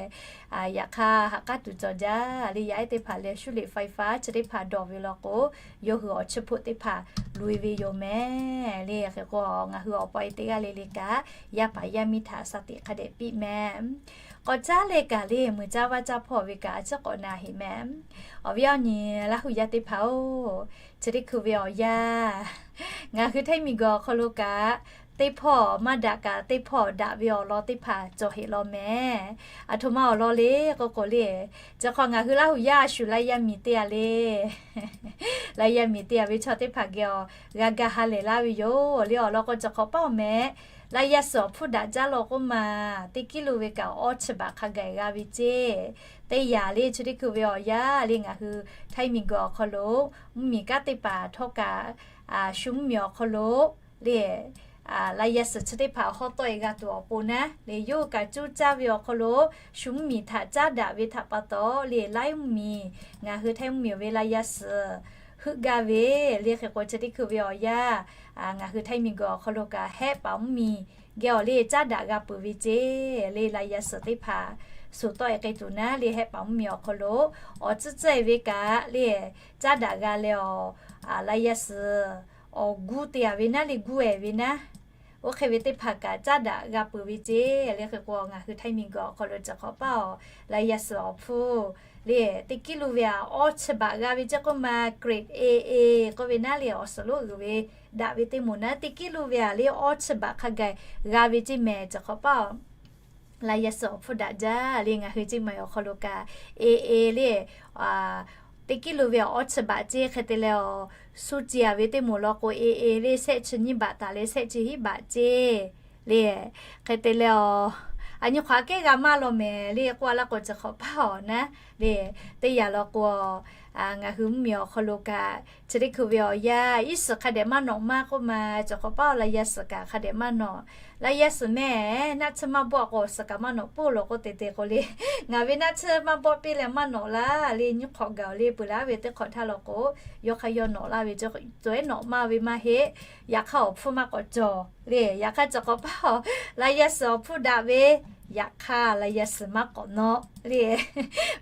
yaꞈ hk'aˇ ha k'aˉ tuˬ cawˬ jaˇ le. Yaˇ ehˉ teˇ hpaˍ lehˬ 水力发电 chi teˇ hpaˍ dawˬ ve law k'o, yawˇ hui awˬ chiˇ hpoˆ teˇ hpaˍ luˬ e ve yoˬ mehˍ le. Hk'e k'o ngaˬ hui awˬ pa e teˇ g'aˇ le le kaꞈ, yaˇ paˍ yaˇ miˇ htaꞈ สติ hk'a dehꞈ piˇ mehˍ. K'awꞈ caˉ leh kaꞈ le, meuꞈ caˇ vaˇ caˇ hpawˇ ve kaꞈ a ciˉ k'awꞈ na heˍ mehˍ. Awˬ viˉ awˬ nyi Laˇ huˍ yaˇ teˇ hpaˍ-oˬ, chi teˇ hkui ve awˬ yanˇ ngaˬ hui Htaiˇ miˬguiˬ awˬ hk'aw lo kaꞈ, teˇ hpawˇ maˇ daꞈ kaꞈ teˇ hpawˇ daꞈ ve awˬ lawn teˇ hpaˍ cawˬ heˍ law mehˍ. Aˬ htoꞈ ma awˬ lawn le k'oˆ k'o le, chi hk'awꞈ ngaˬ hui Laˇ huˍ yaˇ a shu laˇ yaˇ miˬ te a le, laˇ yaˇ miˬ te a ve chaw teˇ hpaˍ geh awˬ g'a ga ha lehˬ laˇ ve yoˬ le. Awˬ lawn k'o, chi hk'awꞈ paˉ awˬ meh laˇ yaˇ suhˍ awˬ hpfuhˇ daꞈ jaˇ law k'oˆ ma, teˇ kiˉ lo ve kaꞈ awˇ chi baꞈ hk'a gaˬ g'a ve ceˇ. Teˇ yanˇ le chi teˇ hkui ve awˬ yanˇ le ngaˬ hui Htaiˇ miˬguiˬ awˬ hk'aw lo mvuhˇmiˬ kanˉ teˇ hpaˍ htawˇ kaꞈ, shu mvuhˇmiˬ awˬ hk'aw lo le laˇ yaˇ suhˍ chi teˇ hpaˍ hawˉ tawˆ e g'a tuˬ awˬ pon naˉ le, yawˇ hui kaꞈ cuˇ caˇ ve awˬ hk'aw lo shu mvuhˇmiˬ htaꞈ caˉ daꞈ ve htaꞈ pa taw le, laiˉ mvuhˇmiˬ ngaˬ hui Htaiˇ mvuhˇmiˬ ve laˇ yaˇ suhˍ heuˆ gaˇ ve le. Hk'e k'o chi teˇ hkui ve awˬ yanˇ ngaˬ hui Htaiˇ miˬguiˬ awˬ hk'aw lo kaꞈ hehˆ paˍ mvuhˇmiˬ geh awˬ le caˉ daꞈ g'a peuˬ ve ceˇ le. Laˇ yaˇ suhˍ teˇ hpaˍ shu tawˆ e k'ai tuˬ naˉ le, hehˆ paˍ mvuhˇmiˬ awˬ hk'aw lo awˬ tcuhˉ tcuhˉ e ve kaꞈ le caˉ daꞈ g'a leh awˬ, laˇ yaˇ suhˍ awˬ guˇ te a ve naˉ le, guˇ e ve naˉ, oˇ hk'e ve teˇ hpaˍ kaꞈ caˉ daꞈ g'a peuˬ ve ceˇ le. Hk'e k'o ngaˬ hui Htaiˇ miˬguiˬ awˬ hk'aw lo chi hk'awꞈ paˉ awˬ laˇ yaˇ suhˍ awˬ hpfuhˇ le teˇ kiˉ lo ve aꞈ awˇ chi baꞈ g'a ve ceˇ k'oˆ ma, grade A A k'oˆ ve naˉ le, awˬ suhˍ lonˉ uiˍ ve daꞈ ve teˇ moˍ naˉ, teˇ kiˉ lo ve aꞈ le awˇ chi baꞈ hk'a gaˬ g'a ve ceˇ mehˍ. Chi hk'awꞈ paˉ awˬ laˇ yaˇ suhˍ awˬ hpfuhˇ daꞈ jaˇ le. Ngaˬ hui ceˇ ma awˬ hk'aw lo kaꞈ A A le teˇ kiˉ lo ve aꞈ awˇ chi baꞈ ceˇ. Hk'e te leh awˬ shu ce a ve teˇ moˍ law k'o A A le shehˆ chi nyiˇ baꞈ taˍ leh shehˆ chi hiˉ baꞈ ceˇ le. Hk'e te leh awˬ, a nyi hk'awꞈ aꞈ kehˉ g'a maˇ law mehˍ le k'oˆ a laˇ k'o, chi hk'awꞈ paˉ awˬ naˉ le. Teˇ yanˇ law k'o, ngaˬ hui mvuhˇmiˬ awˬ hk'aw lo kaꞈ chi teˇ hkui ve awˬ yanˇ iˉ suhˍ hk'a dehꞈ maˇ nawꞈ maˇ k'oˆ ma, chi hk'awꞈ paˉ awˬ laˇ yaˇ suhˍ kaꞈ hk'a dehꞈ maˇ nawꞈ. Laˇ yaˇ suhˍ mehˍ naˆ tsuhˇ maˇ bawˆ k'o awˬ suhˍ kaꞈ maˇ nawꞈ poˆ law k'oˆ te te k'o le, ngaˬ ve naˆ tsuhˇ maˇ bawˆ piˇ leh maˇ nawꞈ laˇ le. Nyiˇ hk'awꞈ gaˬ le peuˬ laˇ ve teˇ hk'awꞈ htaˇ law k'o, yawˇ hk'aˇ yawˇ nawꞈ laˇ ve, cawˬ ehˉ nawꞈ maˇ ve maˇ heˆ. Yaꞈ hk'aˇ awˬ hpfuhˇ maˇ k'awꞈ cawˬ le. Yaꞈ hk'aˇ chi hk'awꞈ paˉ awˬ laˇ yaˇ suhˍ awˬ hpfuhˇ daꞈ ve, yaꞈ hk'aˇ laˇ yaˇ suhˍ maˇ k'awꞈ nawꞈ le.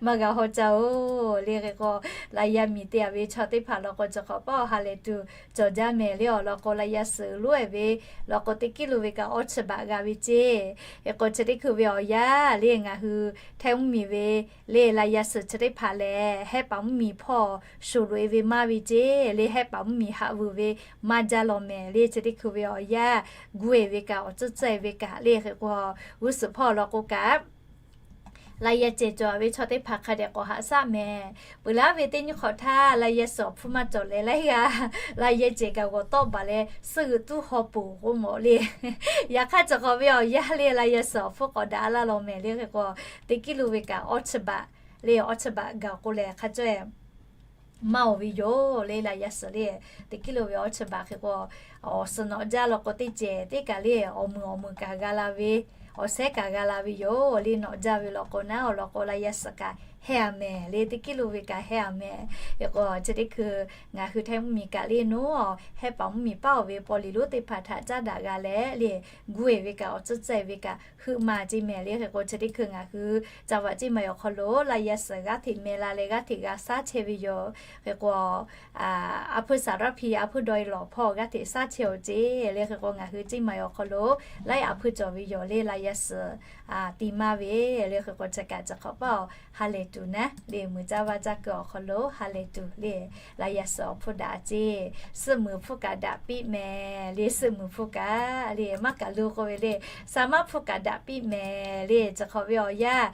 Maˇ g'a haw ca oˬ le. Hk'e k'o laˇ yaˇ miˬ te a ve chaw teˇ hpaˍ law k'o, chi hk'awꞈ paˉ awˬ ha lehˬ tuˬ cawˬ jaˇ mehˍ le. Awˬ lawn k'o laˇ yaˇ suhˍ lonˉ e ve law k'o teˇ kiˉ lo ve kaꞈ awˇ chi baꞈ g'a ve ceˇ. Hk'e k'o chi teˇ hkui ve awˬ yanˇ le ngaˬ hui Htaiˇ mvuhˇmiˬ ve le laˇ yaˇ suhˍ chi teˇ hpaˍ lehˬ hehˆ paˍ mvuhˇmiˬ hpawˇ shu loꞈ e ve maˇ ve ceˇ le, hehˆ paˍ mvuhˇmiˬ haꞈ vuiˬ ve maˇ jaˇ law mehˍ le. Chi teˇ hkui ve awˬ yanˇ guˇ e ve kaꞈ awˬ tcuhˉ tcuhˉ e ve kaꞈ le. Hk'e k'o g'uˇ suhˍ hpawˇ law k'o kaꞈ laˇ yaˇ cehˬ cawˬ ve chaw teˇ hpaˍ hk'a dehꞈ k'awꞈ haꞈ shaˆ mehˍ. Peuˬ laˇ ve teˇ nyiˇ hk'awꞈ htaˇ laˇ yaˇ suhˍ awˬ hpfuhˇ maˇ cawˬ leh laiˉ g'aˇ laˇ yaˇ cehˬ kaꞈ g'awˬ tawˆ baˬ leh suhˆ g'euꞈ tuˉ haw poˬ k'oˆ mawˬ le. Yaꞈ hk'aˇ chi hk'awꞈ ve awˬ yanˇ le laˇ yaˇ suhˍ awˬ hpfuhˇ k'awꞈ daꞈ laˇ law mehˍ le. Hk'e k'o teˇ kiˉ lo ve kaꞈ awˇ chi baꞈ le, awˇ chi baꞈ gaˬ k'o lehˬ hk'a cawˇ e maˇ oˬ ve yoˬ le. Laˇ yaˇ suhˍ le, teˇ kiˉ lo ve awˬ chi baˬ hk'e k'o, awˬ suhˍ nawꞈ jaˇ law k'o teˇ cehˬ teˇ kaꞈ le, awˬ meuˍ awˬ meuˍ kaꞈ g'a la ve, awˬ shehˉ kaꞈ g'a la ve yoˬ le. Nawꞈ jaˇ ve law k'o naˉ awˬ lawn k'o, laˇ yaˇ suhˍ kaꞈ heh a mehˍ le, teˇ kiˉ lo ve kaꞈ heh a mehˍ. Hk'e k'o chi teˇ hkui ngaˬ hui htaiˇ mvuhˇmiˬ kaꞈ le naˉ, hehˉ paˍ mvuhˇmiˬ paˉ oˬ ve paw liꞈ lonˉ teˇ hpaˍ htaꞈ caˉ daꞈ g'a leh le, gu eˬ ve kaꞈ awˬ tcuhˇ ceh ve kaꞈ heuˆ ma ceˇ mehˍ le. Hk'e k'o chi teˇ hkui ngaˬ hui ca vaꞈ ceˇ ma awˬ hk'aw lo laˇ yaˇ suhˍ g'aˇ hteꞈ meh la leh g'aˇ hteꞈ g'a shaˉ chehˇ ve yoˬ. Hk'e k'o, a hpuiˇ saˍ raˇ hpiˇ a hpuiˇ dawˇ e lawˬ hpawˇ g'aˇ hteꞈ shaˉ chehˇ oˬ ceˇ le. Hk'e k'o ngaˬ hui ceˇ ma awˬ hk'aw lo laiˉ a hpuiˇ cawˬ ve yoˬ le. Laˇ yaˇ suhˍ ti maˇ ve le. Hk'e k'o chi kaꞈ chi hk'awꞈ paˆ awˬ ha lehˬ tuˬ naˉ le, muiˬ caˇ vaˇ caˇ kuiˬ awˬ hk'aw lo ha lehˬ tuˬ le. Laˇ yaˇ suhˍ awˬ hpuˇ daꞈ ceˇ, suhˆ muiˬ hpuˇ kaꞈ daꞈ piˇ mehˍ le. Suhˆ muiˬ hpuˇ kaꞈ le maˇ kaꞈ lu k'oˆ ve le, saˍ maˇ hpuˇ kaꞈ daꞈ piˇ mehˍ le. Chi hk'awꞈ ve awˬ yanˇ,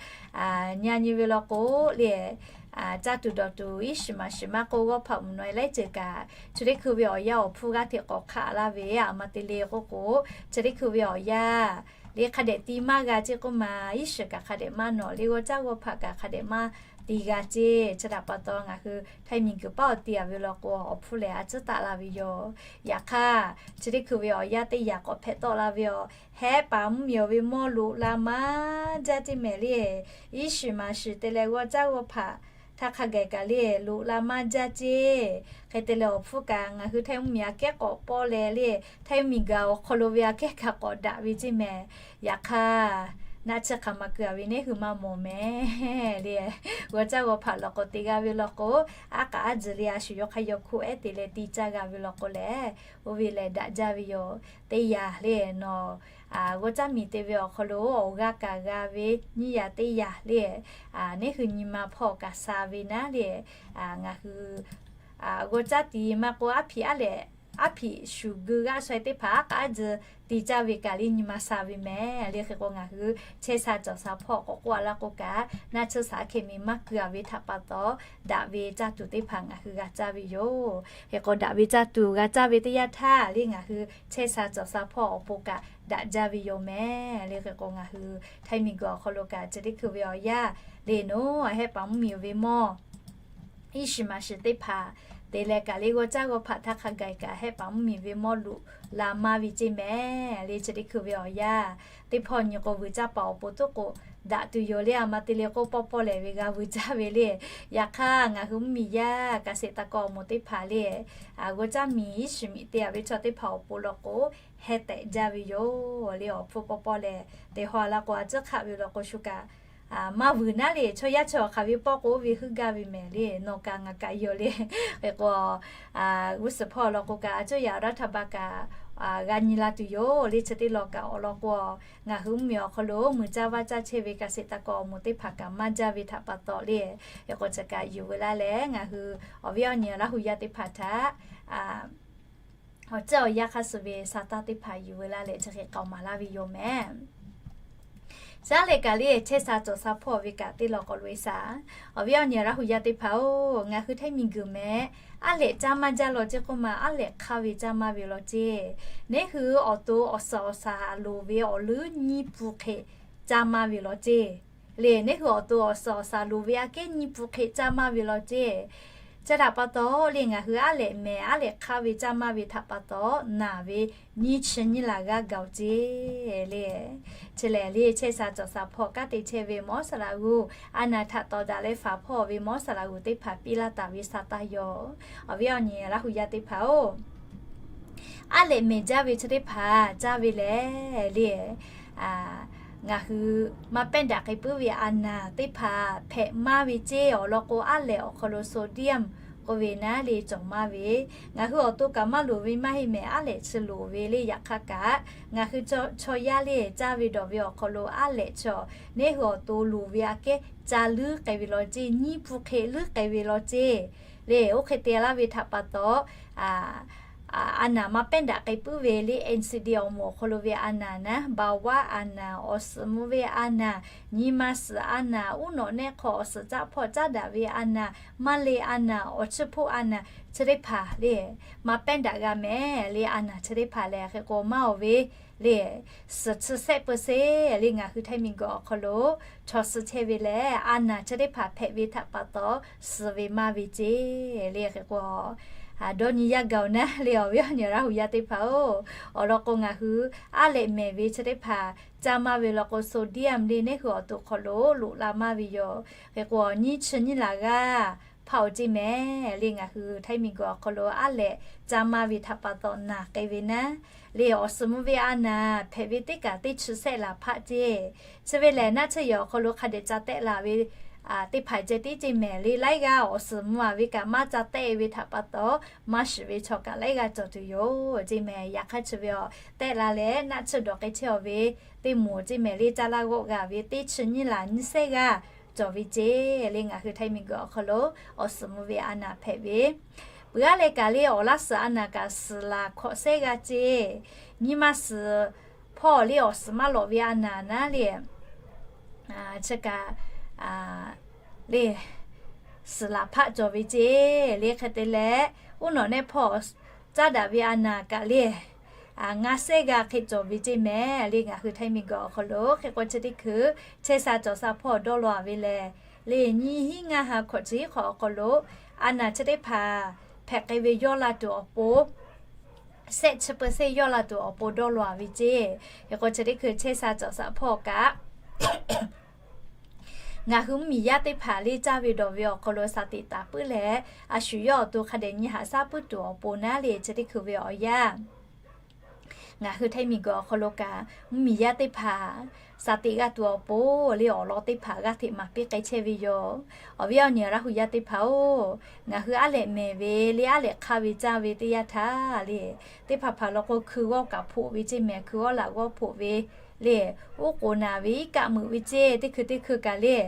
nyi nyi ve law k'o le, caˇ tuˬ dawˬ tuˬ iˉ shiˍ maˍ shiˍ maˇ k'oˆ g'awˇ hpaꞈ mvuhˬ nawˬ e laiˉ ceuˬ kaꞈ, chi teˇ hkui ve awˬ yanˇ awˬ hpuˇ g'aˇ hteꞈ k'awꞈ hk'aˆ laˇ ve a ma te le k'oˆ k'o, chi teˇ hkui ve awˬ yanˇ le hk'a dehꞈ ti maˇ g'a ceˇ k'oˆ ma, iˉ shiˍ kaꞈ hk'a dehꞈ maˇ nawꞈ le, g'awˇ caˇ g'awˇ hpaꞈ kaꞈ hk'a dehꞈ maˇ ti g'a ceˇ. Chi htaꞈ pa taw ngaˬ hui htaiˇ miˬ guiˬ paˉ awˬ ti a ve law k'o awˬ hpuˇ lehˬ a ciˉ taˆ la ve yoˬ. Yaꞈ hk'aˇ chi teˇ hkui ve awˬ yanˇ teˇ yanˇ k'awꞈ hpehꞈ tawˆ la ve yoˬ. Hehˉ paˍ mvuhˇmiˬ ve mawˇ loꞈ la maˇ jaˇ ceˇ mehˍ le. Iˉ shiˍ maˍ shiˍ te leh g'awˇ caˇ g'awˇ hpaꞈ htaˇ hk'a gaˬ kaꞈ le loꞈ la maˇ jaˇ ceˇ. Hk'e te leh awˬ hpuˇ kaꞈ ngaˬ hui htaiˇ mvuhˇmiˬ aꞈ kehˉ k'awꞈ pawˆ leh le, htaiˇ mvuhˇmiˬ gaˬ awˬ hk'aw lo ve aꞈ kehˉ kaꞈ k'awꞈ daꞈ ve ceˇ mehˍ. Yaꞈ hk'aˇ naˆ tsuhˇ hk'aˬ ma keu a ve neˉ hui maˇ mawˬ mehˍ le. G'awˇ caˇ g'awˇ hpaꞈ law k'o te g'a ve law k'o, aˉ k'aꞈ aˉ tzuhˬ le a shu yawˇ hk'aˇ yawˇ hkoˇ ehˉ te leh ti caˇ g'a ve law k'o lehˬ, oˇ ve lehˬ daꞈ jaˇ ve yoˬ. Teˇ yanˇ le nawˬ g'awˇ caˇ miˬ te ve awˬ hk'aw lo awˬ g'aˇ kaꞈ g'a ve nyiˇ yanˇ teˇ yanˇ le, neˉ hui nyi ma hpawˇ kaꞈ sha ve naˉ le, ngaˬ hui g'awˇ caˇ ti maˇ k'oˆ aˉ hpiꞈ aˉ lehꞈ, aˉ hpiꞈ shuˍ geu g'aˇ sha e teˇ hpaˍ aˉ k'aꞈ aˉ tzuhˬ ti caˇ ve kaꞈ le nyi ma sha ve mehˍ le. Hk'e k'o ngaˬ hui chehˇ sha cawˬ sha hpawˇ k'awꞈ k'oˆ a laˇ k'o kaꞈ, naˆ tsuhˇ shaˍ hk'e miˬ maˇ keu a ve htaꞈ pa taw, daꞈ ve caˇ tuˬ teˇ hpaˍ ngaˬ hui g'a caˇ ve yoˬ. Hk'e k'o daꞈ ve caˇ tuˬ g'a caˇ ve teˇ yanˇ htaˇ le ngaˬ hui chehˇ sha cawˬ sha hpawˇ awˬ pon kaꞈ daꞈ jaˇ ve yoˬ mehˍ le. Hk'e k'o ngaˬ hui htaiˇ miˬ guiˬ awˬ hk'aw lo kaꞈ chi teˇ hkui ve awˬ yanˇ le nawˬ hehˉ paˍ mvuhˇmiˬ ve mawˇ iˉ shiˍ maˍ shiˍ teˇ hpaˍ te leh kaꞈ le g'awˇ caˇ g'awˇ hpaꞈ htaˇ hk'a gaˬ kaꞈ hehˉ paˍ mvuhˇmiˬ ve mawˇ loꞈ la maˇ ve ceˇ mehˍ le. Chi teˇ hkui ve awˬ yanˇ teˇ hpawˇ nyi k'o vuiˬ caˇ paˍ awˬ pon tuˉ k'o daꞈ tuˬ yoˬ le. A ma te le k'oˆ pawˆ pawˆ lehˬ ve g'a vuiˬ caˇ ve le. Yaꞈ hk'aˇ ngaˬ hui mvuhˇmiˬ yaˇ kaꞈ sheˍ taˍ kawˆ awˬ moˍ teˇ hpaˍ le, g'awˇ caˇ miˬ iˉ shiˍ miꞈ te a ve chaw teˇ hpaˍ awˬ pon law k'o heh tehꞈ jaˇ ve yoˬ le. Awˬ hpfuhˇ pawˆ pawˆ lehˬ te haw a laˇ k'o a ciˉ hk'aˆ ve law k'o shu kaꞈ maˇ vuiˬ naˉ le. Chaw yaˇ chaw hk'aˬ ve pawˆ k'o oˇ ve heuˆ gaˇ ve mehˍ le. Nawˬ kaꞈ ngaˬ kaꞈ yoˬ le. Hk'e k'o g'uˇ suhˍ hpawˇ law k'o kaꞈ a cawˇ yaꞈ raˇ htaˇ ba kaꞈ g'a nyi la tuˬ yoˬ le. Chi teˇ law kaꞈ awˬ lawn k'o ngaˬ hui mvuhˇmiˬ awˬ hk'aw lo muiˬ caˇ vaˇ caˇ chehˇ ve kaꞈ sheˍ taˍ kawˆ awˬ moˍ teˇ hpaˍ kaꞈ maˇ jaˇ ve htaꞈ pa taw le. Hk'e k'o chi kaꞈ yuˬ veu laˇ leh ngaˬ hui awˬ viˉ awˬ nyi Laˇ hu yaˇ teˇ hpaˍ htaꞈ awˬ ceuˬ awˬ yanˇ hk'a shuˍ ve sa taˇ teˇ hpaˍ yuˬ veu laˇ leh chi hk'e k'aoˍ maˍ laˇ ve yoˬ mehˍ. Shaˉ leh kaꞈ le chehˇ sha cawˬ sha hpawˇ ve kaꞈ teˇ law k'awꞈ loꞈ e shaˍ. Awˬ viˉ awˬ nyi Laˇ hu yaˇ teˇ hpaˍ-oˬ, ngaˬ hui htaiˇ miˬ guiˬ mehˍ, aˉ lehꞈ caˇ maˇ jaˇ law ceˇ k'oˆ ma, aˉ lehꞈ hk'aˇ ve caˇ maˇ ve law ceˇ. Neˉ hui awˬ to awˬ suhˍ awˬ shaˍ loˍ ve awˬ leuˉ nyiˇ pun hk'e caˇ maˇ ve law ceˇ. Le neˉ hui awˬ to awˬ suhˍ awˬ shaˍ loˍ ve aꞈ kehˉ nyiˇ pun hk'e caˇ maˇ ve law ceˇ. Chi htaꞈ pa taw le ngaˬ hui aˉ lehꞈ mehˍ aˉ lehꞈ hk'aˇ ve caˇ maˇ ve htaꞈ pa taw naˬ ve nyiˇ chi nyiˇ laˬ g'aˇ gaˬ-oˬ ceˇ le. Chi lehˬ le chehˇ sha cawˬ sha hpawˇ kanˉ te chehˇ ve mawˇ saˍ laꞈ g'uˇ a naˬ htaꞈ tawˍ daꞈ leh faˍ hpawˇ ve mawˇ saˍ laꞈ g'uˇ teˇ hpaˍ piˇ laˇ taˍ ve sa taˇ yoˬ. Awˬ viˉ awˬ nyi Laˇ hu yaˇ teˇ hpaˍ-oˬ, aˉ lehꞈ mehˍ jaˇ ve chi teˇ hpaˍ caˇ ve lehˬ le ngaˬ hui maˇ pehˉ daꞈ k'ai puiˉ ve a naˬ teˇ hpaˍ hpehꞈ maˇ ve ceˇ. Awˬ lawn k'o aˉ lehꞈ awˬ hk'aw lo sodium k'oˆ ve naˉ le cawˬ maˇ ve, ngaˬ hui awˬ to kaꞈ maˇ loˍ ve maˇ heˆ mehˍ, aˉ lehꞈ chi loˍ ve le. Yaꞈ hk'aˇ kaꞈ ngaˬ hui chaw yaˇ le caˇ ve dawˬ ve awˬ hk'aw lo aˉ lehꞈ chi neˉ hui awˬ to loˍ ve aꞈ kehˉ caˇ luiˉ k'ai ve law ceˇ, nyiˇ pun hk'e luiˉ k'ai ve law ceˇ. Le oˇ hk'e te laˇ ve htaꞈ pa taw a naˬ maˇ pehˉ daꞈ k'ai puiˉ ve le NCD awˬ moˍ awˬ hk'aw lo ve a naˬ naˉ, เบาหวาน a naˬ, awˬ suhˍ mvuh ve a naˬ, nyi ma suhˍ a naˬ, uˉ nawꞈ nehˆ hk'aw awˬ suhˍ caˆ hpawˇ caˉ daꞈ ve a naˬ, maˇ le a naˬ, awˬ chiˇ hpoˆ a naˬ, chi teˇ hpaˍ le maˇ pehˉ daꞈ g'a mehˍ le. A naˬ chi teˇ hpaˍ lehˬ hk'e k'o maˇ oˬ ve le, suhˍ chi sehˆ เปอร์เซ็นต์ le ngaˬ hui Htaiˇ miˬguiˬ awˬ hk'aw lo chaw suh chehˇ ve lehˬ, a naˬ chi teˇ hpaˍ hpehꞈ ve htaꞈ pa taw suh ve maˇ ve ceˇ le. Hk'e k'o, dawˇ nyi yaˇ gaˬ-oˬ naˉ le, awˬ viˉ awˬ nyi Laˇ huˍ yaˇ teˇ hpaˍ-oˬ, awˬ lawn k'o ngaˬ hui aˉ lehꞈ mehˍ ve chi teˇ hpaˍ caˇ maˇ ve law k'o, sodium le neˉ hui awˬ to hk'aw lo loꞈ la maˇ ve yoˬ. Hk'e k'o, nyiˇ chi nyiˇ laˬ g'aˇ hpaˆ-oˬ ceˇ mehˍ le. Ngaˬ hui Htaiˇ miˬguiˬ awˬ hk'aw lo aˉ lehꞈ caˇ maˇ ve htaꞈ pa taw naˬ k'ai ve naˉ le, awˬ suhˍ mvuh ve a naˬ hpehꞈ ve teˇ kaꞈ teˇ chi sehˆ laˬ hpaˆ ceˇ. Chi ve lehˬ, naˆ tsuhˇ yehˬ awˬ hk'aw lo hk'a dehꞈ ca tehˆ laˬ ve teˇ hpaˍ ceh tiˉ ceˇ mehˍ le. Laiˉ g'aˇ awˬ suhˍ mvuh a ve kaꞈ maˇ ca tehˆ ve htaꞈ pa taw, maˇ shiˍ ve chaw kaꞈ laiˉ g'aˇ cawˬ tuˬ yoˬ ceˇ mehˍ. Yaꞈ hk'aˇ chi ve awˬ tehˆ la leh naˆ tsuhˇ dawˬ k'ai chehˇ-aw ve teˇ moˍ ceˇ mehˍ le, caˇ laˇ g'awˆ g'a ve teˇ chi nyiˇ laˬ nyiˇ sehˆ g'aˇ cawˬ ve ceˇ le. Ngaˬ hui Htaiˇ miˬguiˬ awˬ hk'aw lo awˬ suhˍ mvuh ve a naˬ hpehꞈ ve, peuˬ aˉ leh kaꞈ le awˬ laˇ suhˍ a naˬ kaꞈ suhˍ laˬ hkawꞈ sehˆ g'aˇ ceˇ. Nyiˇ maˇ suhˍ hpawˇ le awˬ suhˍ maˇ lawꞈ ve a naˬ naˉ le, chi kaꞈ le suhˍ laˬ hpaˆ cawˬ ve ceˇ le. Hk'e te leh, uˉ nawꞈ nehˆ hpawˇ caˉ daꞈ ve a naˬ kaꞈ le ngaˇ sehˆ g'aˇ hk'e cawˬ ve ceˇ mehˍ le. Ngaˬ hui Htaiˇ miˬguiˬ awˬ hk'aw lo hk'e k'o, chi teˇ hkui chehˇ sha cawˬ sha hpawˇ dawˇ law a ve lehˬ, le nyiˇ hinˉ ngaˇ ha hkawꞈ chi hk'awꞈ awˬ hk'aw lo a naˬ chi teˇ hpaˍ hpehꞈ k'ai ve yawˇ la tuˬ awˬ pon, sehˆ chi เปอร์เซ็นต์ yawˇ la tuˬ awˬ pon dawˇ law a ve ceˇ. Hk'e k'o, chi teˇ hkui chehˇ sha cawˬ sha hpawˇ kaꞈ ngaˬ hui mvuhˇmiˬ yaˇ teˇ hpaˍ le caˇ ve dawˬ ve awˬ hk'aw lo shaˍ tiꞈ taˍ puiˉ leh, a shu yawˇ awˬ to hk'a dehꞈ nyi haꞈ shaˉ puiˉ tuˬ awˬ pon naˉ le, chi teˇ hkui ve awˬ yanˇ ngaˬ hui Htaiˇ miˬguiˬ awˬ hk'aw lo kaꞈ mvuhˇmiˬ yaˇ teˇ hpaˍ shaˍ tiꞈ g'a tuˬ awˬ pon le awˬ lawn teˇ hpaˍ g'aˇ hteꞈ maˍ piˇ k'ai chehˇ ve yoˬ. Awˬ viˉ awˬ nyi Laˇ huˍ yaˇ teˇ hpaˍ-oˬ, ngaˬ hui aˉ lehꞈ mehˍ ve le aˉ lehꞈ hk'aˇ ve caˇ ve teˇ yanˇ htaˇ le, teˇ hpaˍ hpaˍ law k'o hkui g'awˇ kaꞈ hpoꞈ ve ceˇ mehˍ, hkui g'awˇ laꞈ g'awˇ hpoꞈ ve le, uˉ k'oˍ naˬ ve iˉ kaˆ meuꞈ ve ceˇ, teˇ hkui teˇ hkui kaꞈ le.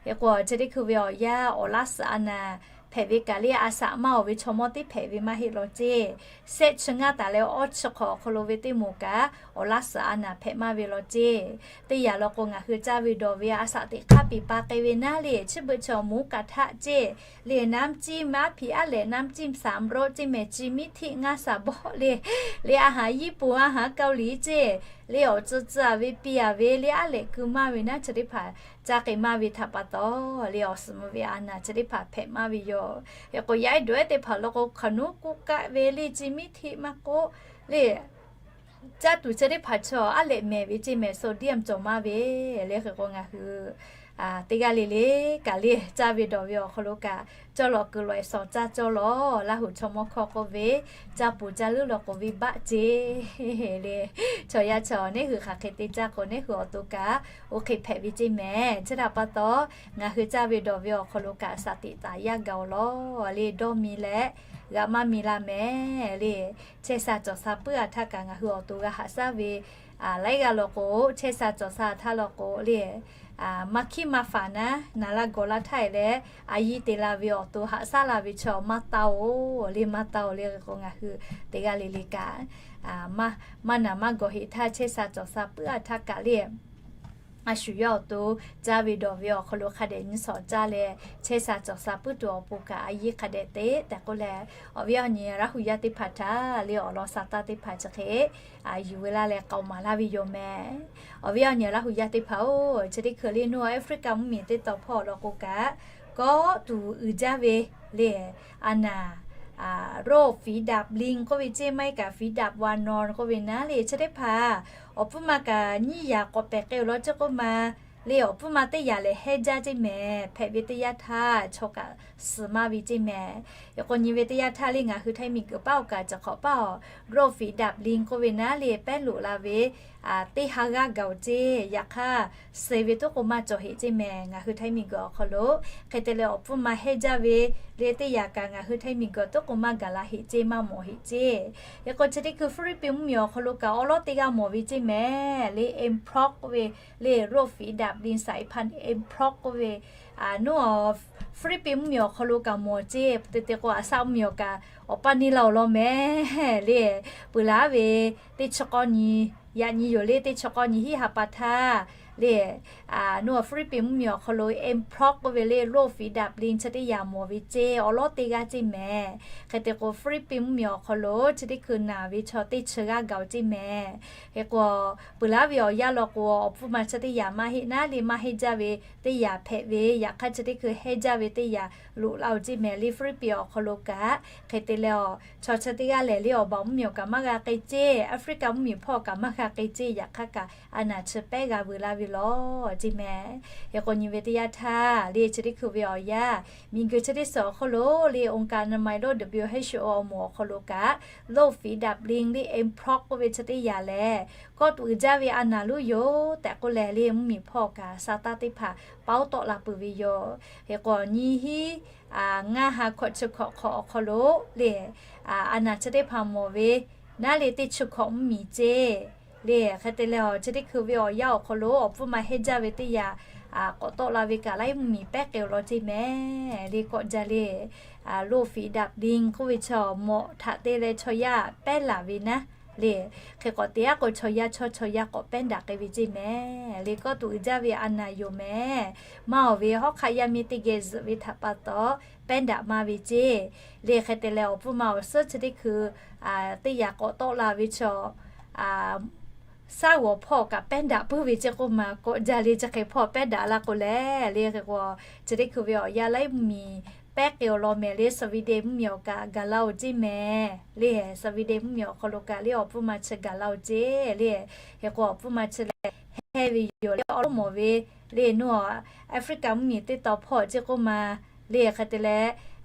Hk'e k'o, chi teˇ hkui ve awˬ yanˇ awˬ laˇ suhˍ a naˬ hpehꞈ ve kaꞈ le, a shaꞈ maˇ oˬ ve chaw mawˇ teˇ hpehꞈ ve maˇ heˆ law ceˇ. Sehˆ chi ngaˇ taˍ leh awˇ chi hk'awꞈ awˬ hk'aw lo ve teˇ moˍ kaꞈ awˬ laˇ suhˍ a naˬ hpehꞈ maˇ ve law ceˇ. Teˇ yanˇ law k'o, ngaˬ hui caˇ ve dawˬ ve a shaꞈ teꞈ hk'aˇ peˍ pa k'ai ve naˉ le, chi beuꞈ chi awˬ moˍ kaꞈ htaˆ ceˇ le, น้ำจิ้ม maˇ hpiˍ aˉ lehꞈ น้ำจิ้มสามรส ceˇ mehˍ, chi miˉ htiˆ ngaˇ shaˍ bawˆ le, le a haˍ Yiˇ puˍ a haˍ Kaoˇliˍ ceˇ le, awˬ tcuh tcuh a ve piˇ a ve le aˉ lehꞈ keu maˇ ve naˉ, chi teˇ hpaˍ caˇ k'ai maˇ ve htaꞈ pa taw le awˬ suhˍ mvuh ve a naˬ chi teˇ hpaˍ hpehꞈ maˇ ve yoˬ. Hk'e k'o, yaˇ ehˉ dawˬ ehˉ teˇ hpaˍ law k'o, hk'aˬ nuˉ k'oˆ kaˆ ve le, chi miˉ htiˆ maˇ k'oˆ le, caˇ tuˬ chi teˇ hpaˍ chaw aˉ lehꞈ mehˍ ve ceˇ mehˍ, sodium cawˬ maˇ ve le. Hk'e k'o, ngaˬ hui teˇ g'aˇ le le kaꞈ le caˇ ve dawˬ ve awˬ hk'aw lo kaꞈ cawˇ lawˬ kuiˬ lawˬ ehˍ shawˍ caˇ cawˇ lawˬ. Laˇ huˍ chaw mawˇ hkawˇ k'oˆ ve, caˇ puˍ caˇ leuˉ law k'o venˇbaˆ ceˇ le. Chaw yaˇ chaw neˉ hui hk'aˬ hk'e te caˇ k'o, neˉ hui awˬ to kaꞈ oˇ hk'e hpehꞈ ve ceˇ mehˍ. Chi htaꞈ pa taw, ngaˬ hui caˇ ve dawˬ ve awˬ hk'aw lo kaꞈ shaˍ tiꞈ taˍ yaˇ gaˬ-oˬ lawˬ le, dawˇ mi leh g'a maˇ mi la mehˍ le. Chehˇ sha cawˬ sha puiˉ a htaˇ kaꞈ ngaˬ hui awˬ to g'a haꞈ shaˉ ve laiˉ g'aˇ law k'o, chehˇ sha cawˬ sha htaˇ law k'o le, maˇ hkiˉ maˇ faˍ naˉ, naˬ la gawˬ la htaˇ e leh a yiˇ te la ve awˬ to haꞈ shaˉ la ve chaw maˇ taˇ-oˬ le, maˇ taˇ-oˬ le. Hk'e k'o, ngaˬ hui teˇ g'aˇ le le kaꞈ maˇ naˬ maˇ gawˬ heꞈ htaˇ, chehˇ sha cawˬ sha puiˉ a htaˇ kaꞈ le, a shu yawˇ awˬ to caˇ ve dawˬ ve awˬ hk'aw lo hk'a dehꞈ nyi shawˍ caˇ leh, chehˇ sha cawˬ sha puiˉ tuˬ awˬ pon kaꞈ a yiˇ hk'a dehꞈ te tehꞈ k'oˆ leh, awˬ viˉ awˬ nyi Laˇ huˍ yaˇ teˇ hpaˍ htaꞈ le awˬ lawn sha taˇ teˇ hpaˍ chi hk'e yuˬ ve laˇ leh k'aoˍ maˍ laˇ ve yoˬ mehˍ. Awˬ viˉ awˬ nyi Laˇ huˍ yaˇ teˇ hpaˍ-oˬ, chi teˇ hkui le nuˇ Africa mvuhˇmiˬ teˇ taw hpawˇ law k'o kaꞈ, kawˆ tuˬ uiˍ jaˇ ve le, a naˬ โรคฝีดาษลิง k'oˆ ve ceˇ, maˇ heˆ kaꞈ ฝีดาษวานอน k'oˆ ve naˉ le, chi teˇ hpaˍ awˬ pfuhˇ ma kaꞈ nyiˇ yaꞈ k'awꞈ pehˬ k'ai-oˬ law ceˇ k'oˆ ma le, awˬ pfuhˇ ma teˇ yaꞈ lehˬ hehnˇ jaˇ ceˇ mehˍ. Hpehꞈ ve teˇ yanˇ htaˇ chaw kaꞈ suhˍ maˇ ve ceˇ mehˍ. Hk'e k'o, nyi ve teˇ yanˇ htaˇ le ngaˬ hui Htaiˇ miˬguiˬ paˉ awˬ kaꞈ cawˬ hk'awꞈ paˉ-oˬ, โรคฝีดาษลิง k'oˆ ve naˉ le pehˉ loꞈ la ve teˇ ha g'aˇ gaˬ-oˬ ceˇ. Yaꞈ hk'aˇ suh ve toˉ k'o maˇ cawˬ heꞈ ceˇ mehˍ. Ngaˬ hui Htaiˇ miˬguiˬ awˬ hk'aw lo hk'e te leh awˬ pfuhˇ ma hehnˇ jaˇ ve le teˇ yaꞈ kaꞈ ngaˬ hui Htaiˇ miˬguiˬ toˉ k'o maˇ gaˬ la heꞈ ceˇ, maˇ mawˬ heꞈ ceˇ. Hk'e k'o, chi teˇ hkui Hpiˇliˇpiˆ mvuhˇmiˬ awˬ hk'aw lo kaꞈ awˉ lawˉ teˇ g'aˇ mawˬ ve ceˇ mehˍ le, Mpox k'oˆ ve le, โรคฝีดาษลิงสายพันธุ์ Mpox k'oˆ ve nuˇ Hpiˇliˇpiˆ mvuhˇmiˬ awˬ hk'aw lo kaꞈ mawˬ ceˇ. Te te k'o, a shaˆ mvuhˇmiˬ awˬ kaꞈ awˬ paˇ neˇ la-oˬ law mehˍ le. Peuˬ laˬ ve teˇ chi k'awˇ nyi, yaꞈ nyi yoˬ le, teˇ chi k'awˇ nyi hiˉ ha pa htaˇ le, nawˬ Philippines mvuhˇmiˬ awˬ hk'aw lo Mpox k'oˆ ve le, โรคฝีดาดลิง chi teˇ yaꞈ mawˬ ve ceˇ, awˬ lawˉ teˇ g'aˇ ceˇ mehˍ. Hk'e te k'o Philippines mvuhˇmiˬ awˬ hk'aw lo chi teˇ hkui naˬ ve chaw teˇ chi g'aˇ gaˬ-oˬ ceˇ mehˍ. Hk'e k'o, peuˬ laˉ ve awˬ yanˇ law k'o, awˬ hpfuhˇ ma chi teˇ yaꞈ maˇ heˆ naˉ le, maˇ heˆ jaˇ ve teˇ yaꞈ hpehꞈ ve, yaꞈ hk'aˇ chi teˇ hkui heˆ jaˇ ve teˇ yaꞈ loꞈ la-oˬ ceˇ mehˍ le, Philippines awˬ hk'aw lo kaꞈ. Hk'e te leh, chaw chi teˇ g'aˇ lehˬ le, awˬ baˬ mvuhˇmiˬ awˬ kaꞈ maˇ g'a k'ai ceˇ, Africa mvuhˇmiˬ hpawˇ kaꞈ maˇ g'a k'ai ceˇ, yaꞈ hk'aˇ kaꞈ a naˬ chi pehˉ g'a veu laˇ ve lawˬ ceˇ mehˍ. Hk'e k'o nyi ve teˇ yanˇ htaˇ le, chi teˇ hkui ve awˬ yanˇ, miˬguiˬ chi teˇ suhˍ awˬ hk'aw lo le, องค์การอนามัยโลก WHO awˬ moˍ awˬ hk'aw lo kaꞈ โรคฝีดาดลิง le, Mpox k'oˆ ve chi teˇ yaꞈ lehˬ, kawˆ tuꞈ uiˍ jaˇ ve a naˬ luˇ yoˬ tehꞈ k'oˆ leh le, mvuhˇmiˬ hpawˇ kaꞈ sa taˇ teˇ hpaˍ paoˉ tawˆ la peuˬ ve yoˬ. Hk'e k'o nyiˇ hinˉ ngaˇ ha hkawꞈ chi hkawꞈ hk'awꞈ awˬ hk'aw lo le, a naˬ chi teˇ hpaˍ mawˬ ve naˉ le, teˇ chi hkawꞈ mvuhˇmiˬ ceˇ le. Hk'e te leh, chi teˇ hkui ve awˬ yanˇ awˬ hk'aw lo awˬ hpfuhˇ ma heˆ jaˇ ve teˇ yaꞈ k'awꞈ tawˆ la ve kaꞈ, laiˉ mvuhˇmiˬ pehˉ k'ai-oˬ law ceˇ mehˍ le. Kawˆ jaˇ le, โรคฝีดาดลิง k'oˆ ve chaw mawꞈ htaꞈ te leh chaw yaˇ pehˉ laˬ ve naˉ le. Hk'e k'o teˇ aˉ k'o chaw yaˇ chawˇ chaw yaˇ k'awꞈ pehˉ daꞈ k'ai ve ceˇ mehˍ le. Kawˆ tuꞈ uiˍ jaˇ ve a naˬ yoˬ mehˍ. Maˇ awˬ ve hawˉ hk'aˆ yaˇ miˇ teˇ geh zuhꞈ ve htaꞈ pa taw pehˉ daꞈ maˇ ve ceˇ le. Hk'e te leh, awˬ hpfuhˇ ma awˬ suhˉ chi teˇ hkui teˇ yaꞈ k'awꞈ tawˆ la ve chaw, saˉ g'awˬ hpawˇ kaꞈ pehˉ daꞈ puiˉ ve ceˇ k'oˆ ma kawˆ jaˇ le. Chi hk'e hpawˇ pehˉ daꞈ la k'o leh le, hk'e k'o chi teˇ hkui ve awˬ yanˇ laiˉ mvuhˇmiˬ pehˉ k'ai-oˬ law mehˍ le. Switzerland mvuhˇmiˬ awˬ kaꞈ gaˬ la-oˬ ceˇ mehˍ le. Switzerland mvuhˇmiˬ awˬ hk'aw lo kaꞈ le, awˬ hpfuhˇ ma chi gaˬ la-oˬ ceˇ le. Hk'e k'o awˬ hpfuhˇ ma chi lehˬ, heh ve yoˬ le, awˉ lawˉ mawˬ ve le, nawˬ Africa mvuhˇmiˬ teˇ taw hpawˇ ceˇ k'oˆ ma le. Hk'e te leh,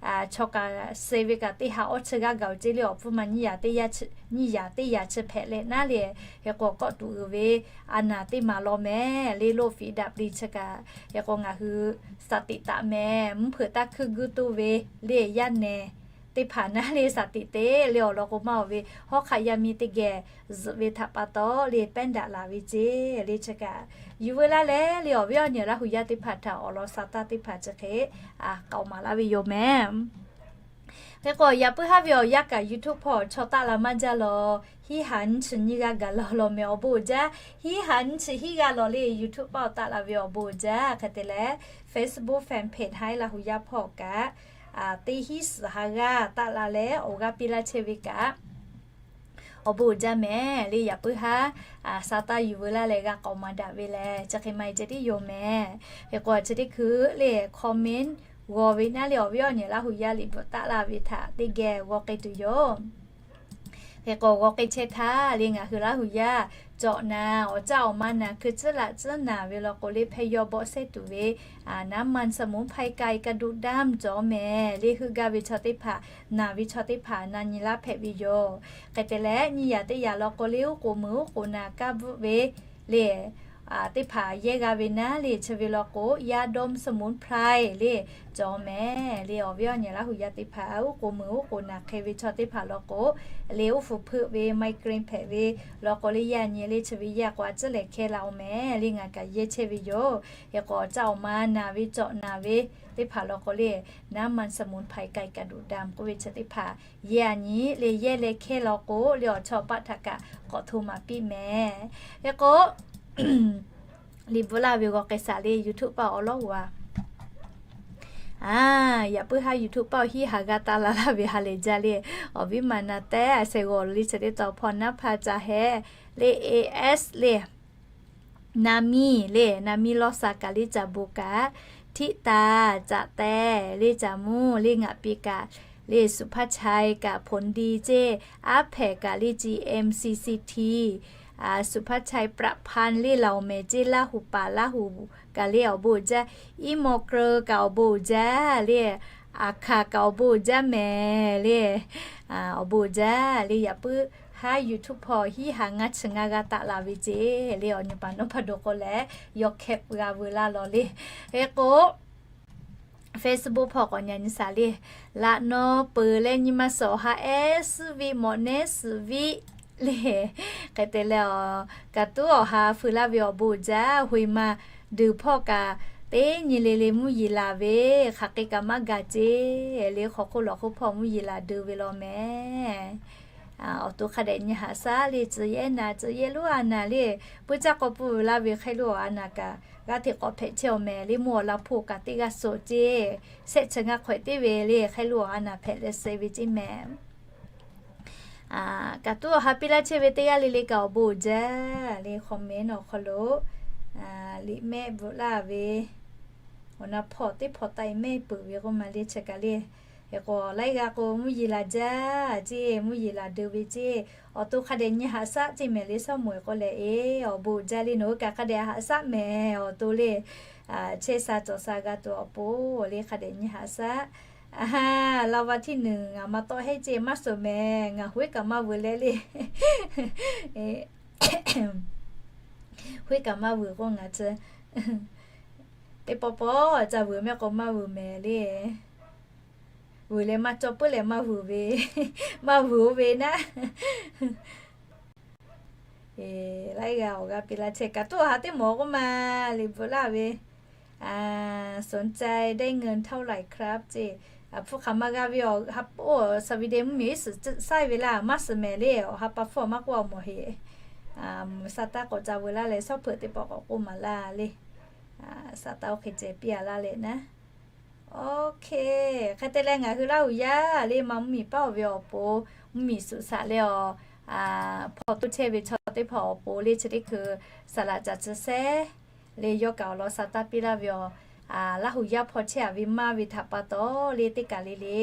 chaw kaꞈ suh ve kaꞈ teˇ ha awˇ chi g'aˇ gaˬ-oˬ ceˇ le, awˬ hpfuhˇ ma nyiˇ yaꞈ teˇ yaꞈ chi hpehꞈ leh naˉ le. Hk'e k'o kawˆ tuꞈ uiˍ ve a naˬ teˇ maˍ law mehˍ le, โรคฝีดาดลิง chi kaꞈ. Hk'e k'o ngaˬ hui สถิติ taˍ mehˍ, mvuhˇ hpeuꞈ taˇ hkuiˇ guiˇ tuˬ ve le, yaˇ nehˬ teˇ hpaˍ naˉ le สถิติ le awˬ lawn k'o maˇ awˬ ve hawˉ hk'aˆ yaˇ miˇ teˇ geh zuhꞈ ve htaꞈ pa taw le pehˉ daꞈ laˬ ve ceˇ le. Chi kaꞈ yuˬ veu laˇ leh le, awˬ viˉ awˬ nyi Laˇ huˍ yaˇ teˇ hpaˍ htaꞈ awˬ lawn sa taˇ teˇ hpaˍ chi hk'e k'aoˍ maˍ laˇ ve yoˬ mehˍ. Hk'e k'o yaꞈ puiˉ haˉ ve awˬ yanˇ kaꞈ YouTube hpawˇ chaw taˆ la maˇ jaˇ law. Hiˉ ha nyiˇ chi nyiˇ g'aˇ gaˬ la law mehˍ awˬ bon uiˍ jaˇ. Hiˉ ha nyiˇ chi hiˉ g'aˇ law le YouTube paˆ awˬ taˆ la ve awˬ bon uiˍ jaˇ. Hk'e te leh Facebook fan page Haiˉ Laˇ huˍ yaˇ hpawˇ kaꞈ teˇ hiˉ suhˍ ha g'aˇ taˆ la leh awˬ g'aˇ piˇ laˇ chehˇ ve kaꞈ awˬ bon uiˍ jaˇ mehˍ le. Yaꞈ puiˉ haˉ sa taˇ yuˬ veu laˇ leh g'a k'aoˍ maˍ daꞈ ve lehˬ, chi hk'e maˇ heˆ ceh tiˉ yoˬ mehˍ. Hk'e k'o chi teˇ hkui le comment g'aw ve naˉ le, awˬ viˉ awˬ nyi Laˇ huˍ yaˇ liꞈ bvuhꞈ taˆ la ve htaꞈ teˇ geh g'aw k'ai tuˬ yoˬ. Hk'e k'o g'aw k'ai chehˇ htaˇ le, ngaˬ hui Laˇ huˍ yaˇ cawꞈ naˍ, awˬ caˇ awˬ ma naˍ, hkui tcuhˉ laꞈ tcuhˉ naˍ ve law k'o le, hpehˇ yawˇ bawˆ sehˉ tuˬ ve น้ำมันสมุนไพรไก่กระดูกดำ cawˬ mehˍ le. Heuˆ gaˇ ve chaw teˇ hpaˍ, naˍ ve chaw teˇ hpaˍ na nyi laˇ hpehꞈ ve yoˬ. Hk'e te leh nyiˇ yaꞈ teˇ yaꞈ law k'o le, uˉ k'oˍ meuˍ uˉ k'oˍ naˍ kaˇ bvuhˆ ve le teˇ hpaˍ yehˇ g'a ve naˉ le, chi ve law k'o ยาดมสมุนไพร le cawˬ mehˍ le. Awˬ viˉ awˬ nyi Laˇ huˍ yaˇ teˇ hpaˍ uˉ k'oˍ meuˍ uˉ k'oˍ naˍ hk'e ve chaw teˇ hpaˍ law k'o le, uˉ fuˍ hpeuˆ ve, migraine hpehꞈ ve law k'o le, yaˇ nyi le chi ve yaˇ k'o a tcuhˉ lehˬ hkehˇ la-oˬ mehˍ le. Ngaˬ kaꞈ yehˇ chehˇ ve yoˬ. Hk'e k'o awˬ caˇ awˬ ma naˍ ve cawꞈ naˍ ve teˇ hpaˍ law k'o le, น้ำมันสมุนไพรไก่กระดูกดำ k'oˆ ve chi teˇ hpaˍ yehˇ a nyi le, yehˇ leh hkehˇ law k'o le, awˬ chawˇ paˆ htaꞈ kaꞈ k'awꞈ hto maˍ piˇ mehˍ. Hk'e k'o liꞈ bvuhꞈ laˇ ve g'aw k'ai shaˍ le, YouTube paˆ awˬ lawˉ g'a. A, yaꞈ puiˉ haˉ YouTube paˆ awˬ hiˉ ha g'aˇ taˆ la laˇ ve ha lehˬ jaˇ le. Awˬ viˉ ma na tehˉ a sheh g'aw lo le chi teˇ taw hpawˇ naˉ hpaˇ ca heh le, A S le, na miˇ le, na miˇ lawˇ sha kaꞈ le, caˍ bon kaꞈ, htiˆ taˍ, caꞈ teh le, caˍ muˇ le, ngaˬ piˇ kaꞈ le, สุภาชัย kaꞈ, ผลดี ceˇ, aˉ hpehˍ kaꞈ le, G M C C T, สุภาชัย ประพันธ์ le, laˬ awˬ mehˍ ceˇ, Laˇ huˍ paˍ Laˇ huˍ kaꞈ le awˬ bon uiˍ jaˇ, Iˉ maw kreu kaꞈ awˬ bon uiˍ jaˇ le, aˬ hkaˍ kaꞈ awˬ bon uiˍ jaˇ mehˍ le, awˬ bon uiˍ jaˇ le. Yaꞈ puiˉ haˉ YouTube hpawˇ hiˉ ha ngaˇ chi ngaˇ g'aˇ taˆ la ve ceˇ le. Awˬ nyi paˍ nawˉ hpaˇ do k'o leh, yawˇ hkeh g'a veu laˇ law le. Hk'e k'o Facebook hpawˇ k'awꞈ nyi nyi shaˍ le. Laꞈ naw peuˬ leh nyi ma suhˍ awˬ ha ehˉ suhˉ viˆ mawꞈ nehˉ suhˍ viˆ le. Hk'e te leh, kaꞈ tuˉ awˬ ha feu laˇ ve awˬ bon uiˍ jaˇ. Hoꞈ e ma duˬ hpawˇ kaꞈ teˇ nyi le le mvuhˇ yeˬ laˬ ve, hk'aˬ hk'e kaꞈ maˇ gaˬ ceˇ le. Hk'aw hk'oˆ lawˬ hk'oˆ hpawˇ mvuhˇ yeˬ laˬ deu ve law mehˍ. Awˬ to hk'a dehꞈ nyi haꞈ shaˉ le, tcuh yehˇ naˍ, tcuh yehˇ lonˉ a naˍ le, puiˉ caˇ k'aw pfuhˇ ve laˇ ve hk'e lo a naˍ kaꞈ g'aˇ hteꞈ k'awꞈ hpehꞈ chehˇ awˬ mehˍ le, mvuhˇ awˬ la hpu kaꞈ teˇ g'aˇ suhˍ ceˇ, shehˆ chi ngaˇ hk'awehꞈ teˇ ve le hk'e lo a naˍ hpehꞈ leh suh ve ceˇ mehˍ. Kaꞈ tuˉ awˬ ha piˇ laˇ chehˇ ve teˇ g'aˇ le le kaꞈ awˬ bon uiˍ jaˇ le, comment awˬ hk'aw lo liꞈ mehˆ bvuhꞈ laˇ ve awˬ na hpawˇ teˇ hpawˇ taˆ e mehˆ peuˬ ve k'oˆ ma le chi kaꞈ le. Hk'e k'o laiˉ g'aˇ k'o mvuhˇ yeˬ laˬ jaˇ ceˇ, mvuhˇ yeˬ laˬ deu ve ceˇ. Awˬ to hk'a dehꞈ nyi haꞈ shaˉ ceˇ mehˍ le, sawˉ moˍ e k'oˆ leh e, awˬ bon uiˍ jaˇ le, nawˬ hui kaꞈ hk'a dehꞈ haꞈ shaˉ mehˍ. Awˬ to le chehˇ sha cawˬ sha g'a tuˬ awˬ pon le hk'a dehꞈ nyi haꞈ shaˉ. Laˇ va htiˇ nuˬ ngaˬ ma tawˆ heˆ ceˇ maˇ suhˍ mehˍ, ngaˬ hoˉ kaꞈ maˇ vuiˬ leh le. Hoˉ kaꞈ maˇ vuiˬ k'o ngaˬ chi teˇ pawˆ pawˆ ca vuiˬ mehˆ k'o maˇ vuiˬ mehˍ le. Vuiˬ leh maˇ cawˇ puiˉ leh maˇ vuiˬ ve, maˇ vuiˬ oˇ ve naˉ. Laiˉ g'aˇ awˬ g'aˇ piˇ laˇ chehˇ kaꞈ tuˉ awˬ ha teˇ mawˬ k'oˆ ma, liꞈ bvuhꞈ laˇ ve สนใจได้เงินเท่าไหร่ครับ ceˇ. Hpu hk'aˬ ma g'a ve awˬ ha, oˇ shaˍ ve de mvuhˇmiˬ iˉ suhˍ saiˇ ve laˇ maˇ suhˍ mehˍ le, awˬ ha pa hpfuhˇ maˇ k'oˆ awˬ mawˬ heꞈ. Mvuhˇ sa taˇ k'awꞈ ca veu laˇ leh shawˉ hpeuꞈ teˇ pawˆ k'awꞈ k'oˆ maˍ laˇ le. Sa taˇ oˇ hk'e ceh piˇ a laˇ leh naˉ. Oˇ hk'e, hk'e te leh ngaˬ hui Laˇ huˍ yaˇ le ma mvuhˇmiˬ paˉ oˬ ve awˬ pon, mvuhˇmiˬ suꞈ shaꞈ leh awˬ hpaw toˇ chehˇ ve chaw teˇ hpaˍ awˬ pon le chi teˇ hkui saˍ laꞈ caˬ tcuh sehˉ le yawˇ kaꞈ awˬ lawn sa taˇ piˇ laˇ ve awˬ, Laˇ huˍ yaˇ hpaw chehˇ a ve maˇ ve htaꞈ pa taw le teˇ kaˬ le le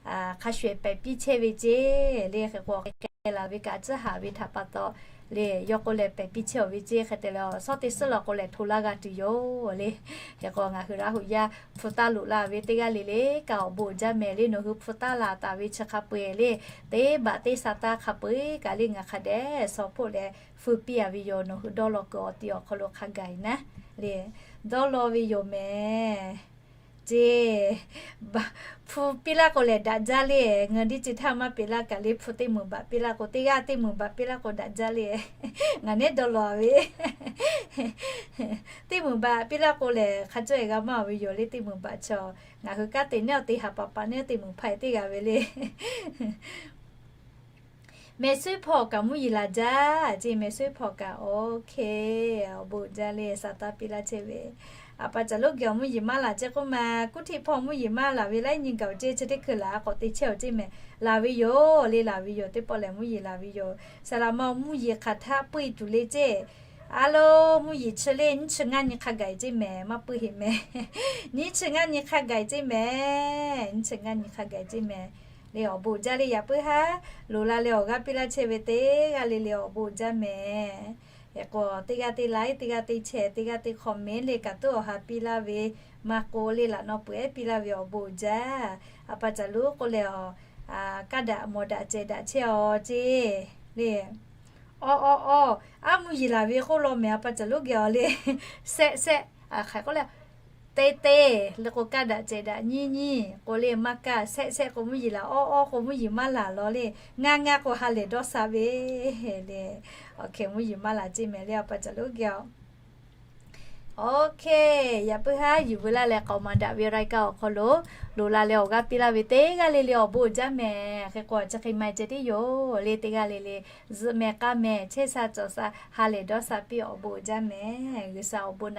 hk'a shuˍ ehˍ pehˍ piˇ chehˇ ve ceˇ le. Hk'e k'o hk'e k'ai laˬ ve kaꞈ tcuhˉ haꞈ ve htaꞈ pa taw le yawˇ k'oˆ leh pehˍ piˇ chehˇ awˬ ve ceˇ. Hk'e te leh awˬ shawˉ teˇ suhˉ la k'o lehˬ hto laˇ g'a tuˬ yoˬ le. Hk'e k'o ngaˬ hui Laˇ huˍ yaˇ hpu taˇ loꞈ la ve teˇ g'aˇ le le kaꞈ awˬ bon uiˍ jaˇ mehˍ le, nawˬ hui hpu taˇ laˬ taˍ ve chi hk'a peu-eˬ le, teˇ baꞈ teˇ sa taˇ hk'a peu-eˬ kaꞈ le ngaˬ hk'a dehꞈ shaw hpoˆ leh feu piˇ a ve yoˬ. Nawˬ hui dawˇ law kuiˬ awˬ ti awˬ hk'aw lo hk'a gaˬ e naˉ le, dawˇ law ve yoˬ mehˍ. Ceˇ, hpu piˇ laˇ k'o lehˬ daꞈ jaˇ le. Ngaˬ diˇ ceuˬ htaˇ maˇ peꞈ laˇ kaꞈ le hpu teˇ meunˍ baꞈ piˇ laˇ k'o, teˇ g'aˇ teˇ meunˍ baꞈ piˇ laˇ k'o daꞈ jaˇ le. Ngaˬ neˉ dawˇ law ve teˇ meunˍ baꞈ piˇ laˇ k'o lehˬ hk'a cawˇ e g'a maˇ ve yoˬ le. Teˇ meunˍ baꞈ chaw ngaˬ hui kanˉ te neˉ awˬ te haˍ paˍ paˍ neˉ teˇ meunˍ hpaˇ e teˇ g'a ve le. Mehˍ suiˉ hpawˇ kaꞈ mvuhˇ yeˬ laˬ jaˇ ceˇ. Mehˍ suiˉ hpawˇ kaꞈ, oˇ hk'e, awˬ bon jaˇ le sa taˇ piˇ laˇ chehˇ ve. A pa caˬ lonˉ geh awˬ mvuhˇ yeˬ maˇ laˬ ceˇ k'oˆ ma, kuˉ htiˆ hpawˇ mvuhˇ yeˬ maˇ laˬ ve laiˉ nyi gaˬ ceˇ. Chi teˇ hkui laˬ k'awꞈ te chehˇ awˬ ceˇ mehˍ. Laˬ ve yoˬ le, laˬ ve yoˬ. Teˇ pawˆ lehˬ mvuhˇ yeˬ laˬ ve yoˬ. Saˍ laꞈ ma mvuhˇ yeˬ hk'aˬ htaˇ puiˉ e tuˬ le ceˇ. A lo, mvuhˇ yeˬ chi le nyiˇ chi ngaˇ nyi hk'a gaˬ e ceˇ mehˍ, maˇ puiˉ heˆ mehˍ. Nyiˇ chi ngaˇ nyi hk'a gaˬ e ceˇ mehˍ. Nyiˇ chi ngaˇ nyi hk'a gaˬ e ceˇ mehˍ. Le awˬ bon jaˇ le yaꞈ puiˉ haˉ, loꞈ la leh awˬ g'aˇ piˇ laˇ chehˇ ve teˇ g'aˇ le le awˬ bon jaˇ mehˍ. Hk'e k'o teˇ g'aˇ teˇ like, teˇ g'aˇ teˇ share, teˇ g'aˇ teˇ comment le kaꞈ tuˉ awˬ ha piˇ laˇ ve, maˇ k'o le laꞈ naw peuˬ ehˉ piˇ laˇ ve awˬ bon jaˇ. A pa caˬ lonˉ k'oˆ leh awˬ, kaˇ daꞈ mawˬ daꞈ cehˬ daꞈ chehˇ aw ceˇ le. Awˬ awˬ awˬ, aˉ mvuhˇ yeˬ laˬ ve k'oˆ law mehˍ. A pa caˬ lonˉ geh awˬ le, shehˆ shehˆ, hk'aˬ k'oˆ le, teˇ teˇ le k'o kaˇ daꞈ cehˬ daꞈ nyiˇ nyiˇ k'o le maˇ kaˇ, shehˆ shehˆ k'o mvuhˇ yeˬ laˬ, awˬ awˬ k'o mvuhˇ yeˬ maˇ laˬ law le, ngaˇ ngaˇ k'o ha lehˬ dawˇ sha ve le. Awˬ hk'e mvuhˇ yeˬ maˇ laˬ ceˇ mehˍ le a pa caˬ lonˉ geh awˬ. Oˇ hk'e, yaꞈ puiˉ haˉ yuˬ veu laˇ leh k'awꞈ maˍ daꞈ ve รายการ awˬ hk'aw lo loꞈ la leh awˬ g'aˇ piˇ laˇ ve teˇ g'aˇ le le awˬ bon jaˇ mehˍ. Hk'e k'o chi hk'e ma ceh tiˉ yoˬ le. Teˇ g'aˇ le le zuhꞈ mehˍ k'aˇ mehˍ, chehˇ sha cawˬ sha ha lehˬ dawˇ sha piˇ awˬ bon jaˇ mehˍ. G'uiˬ sha awˬ bon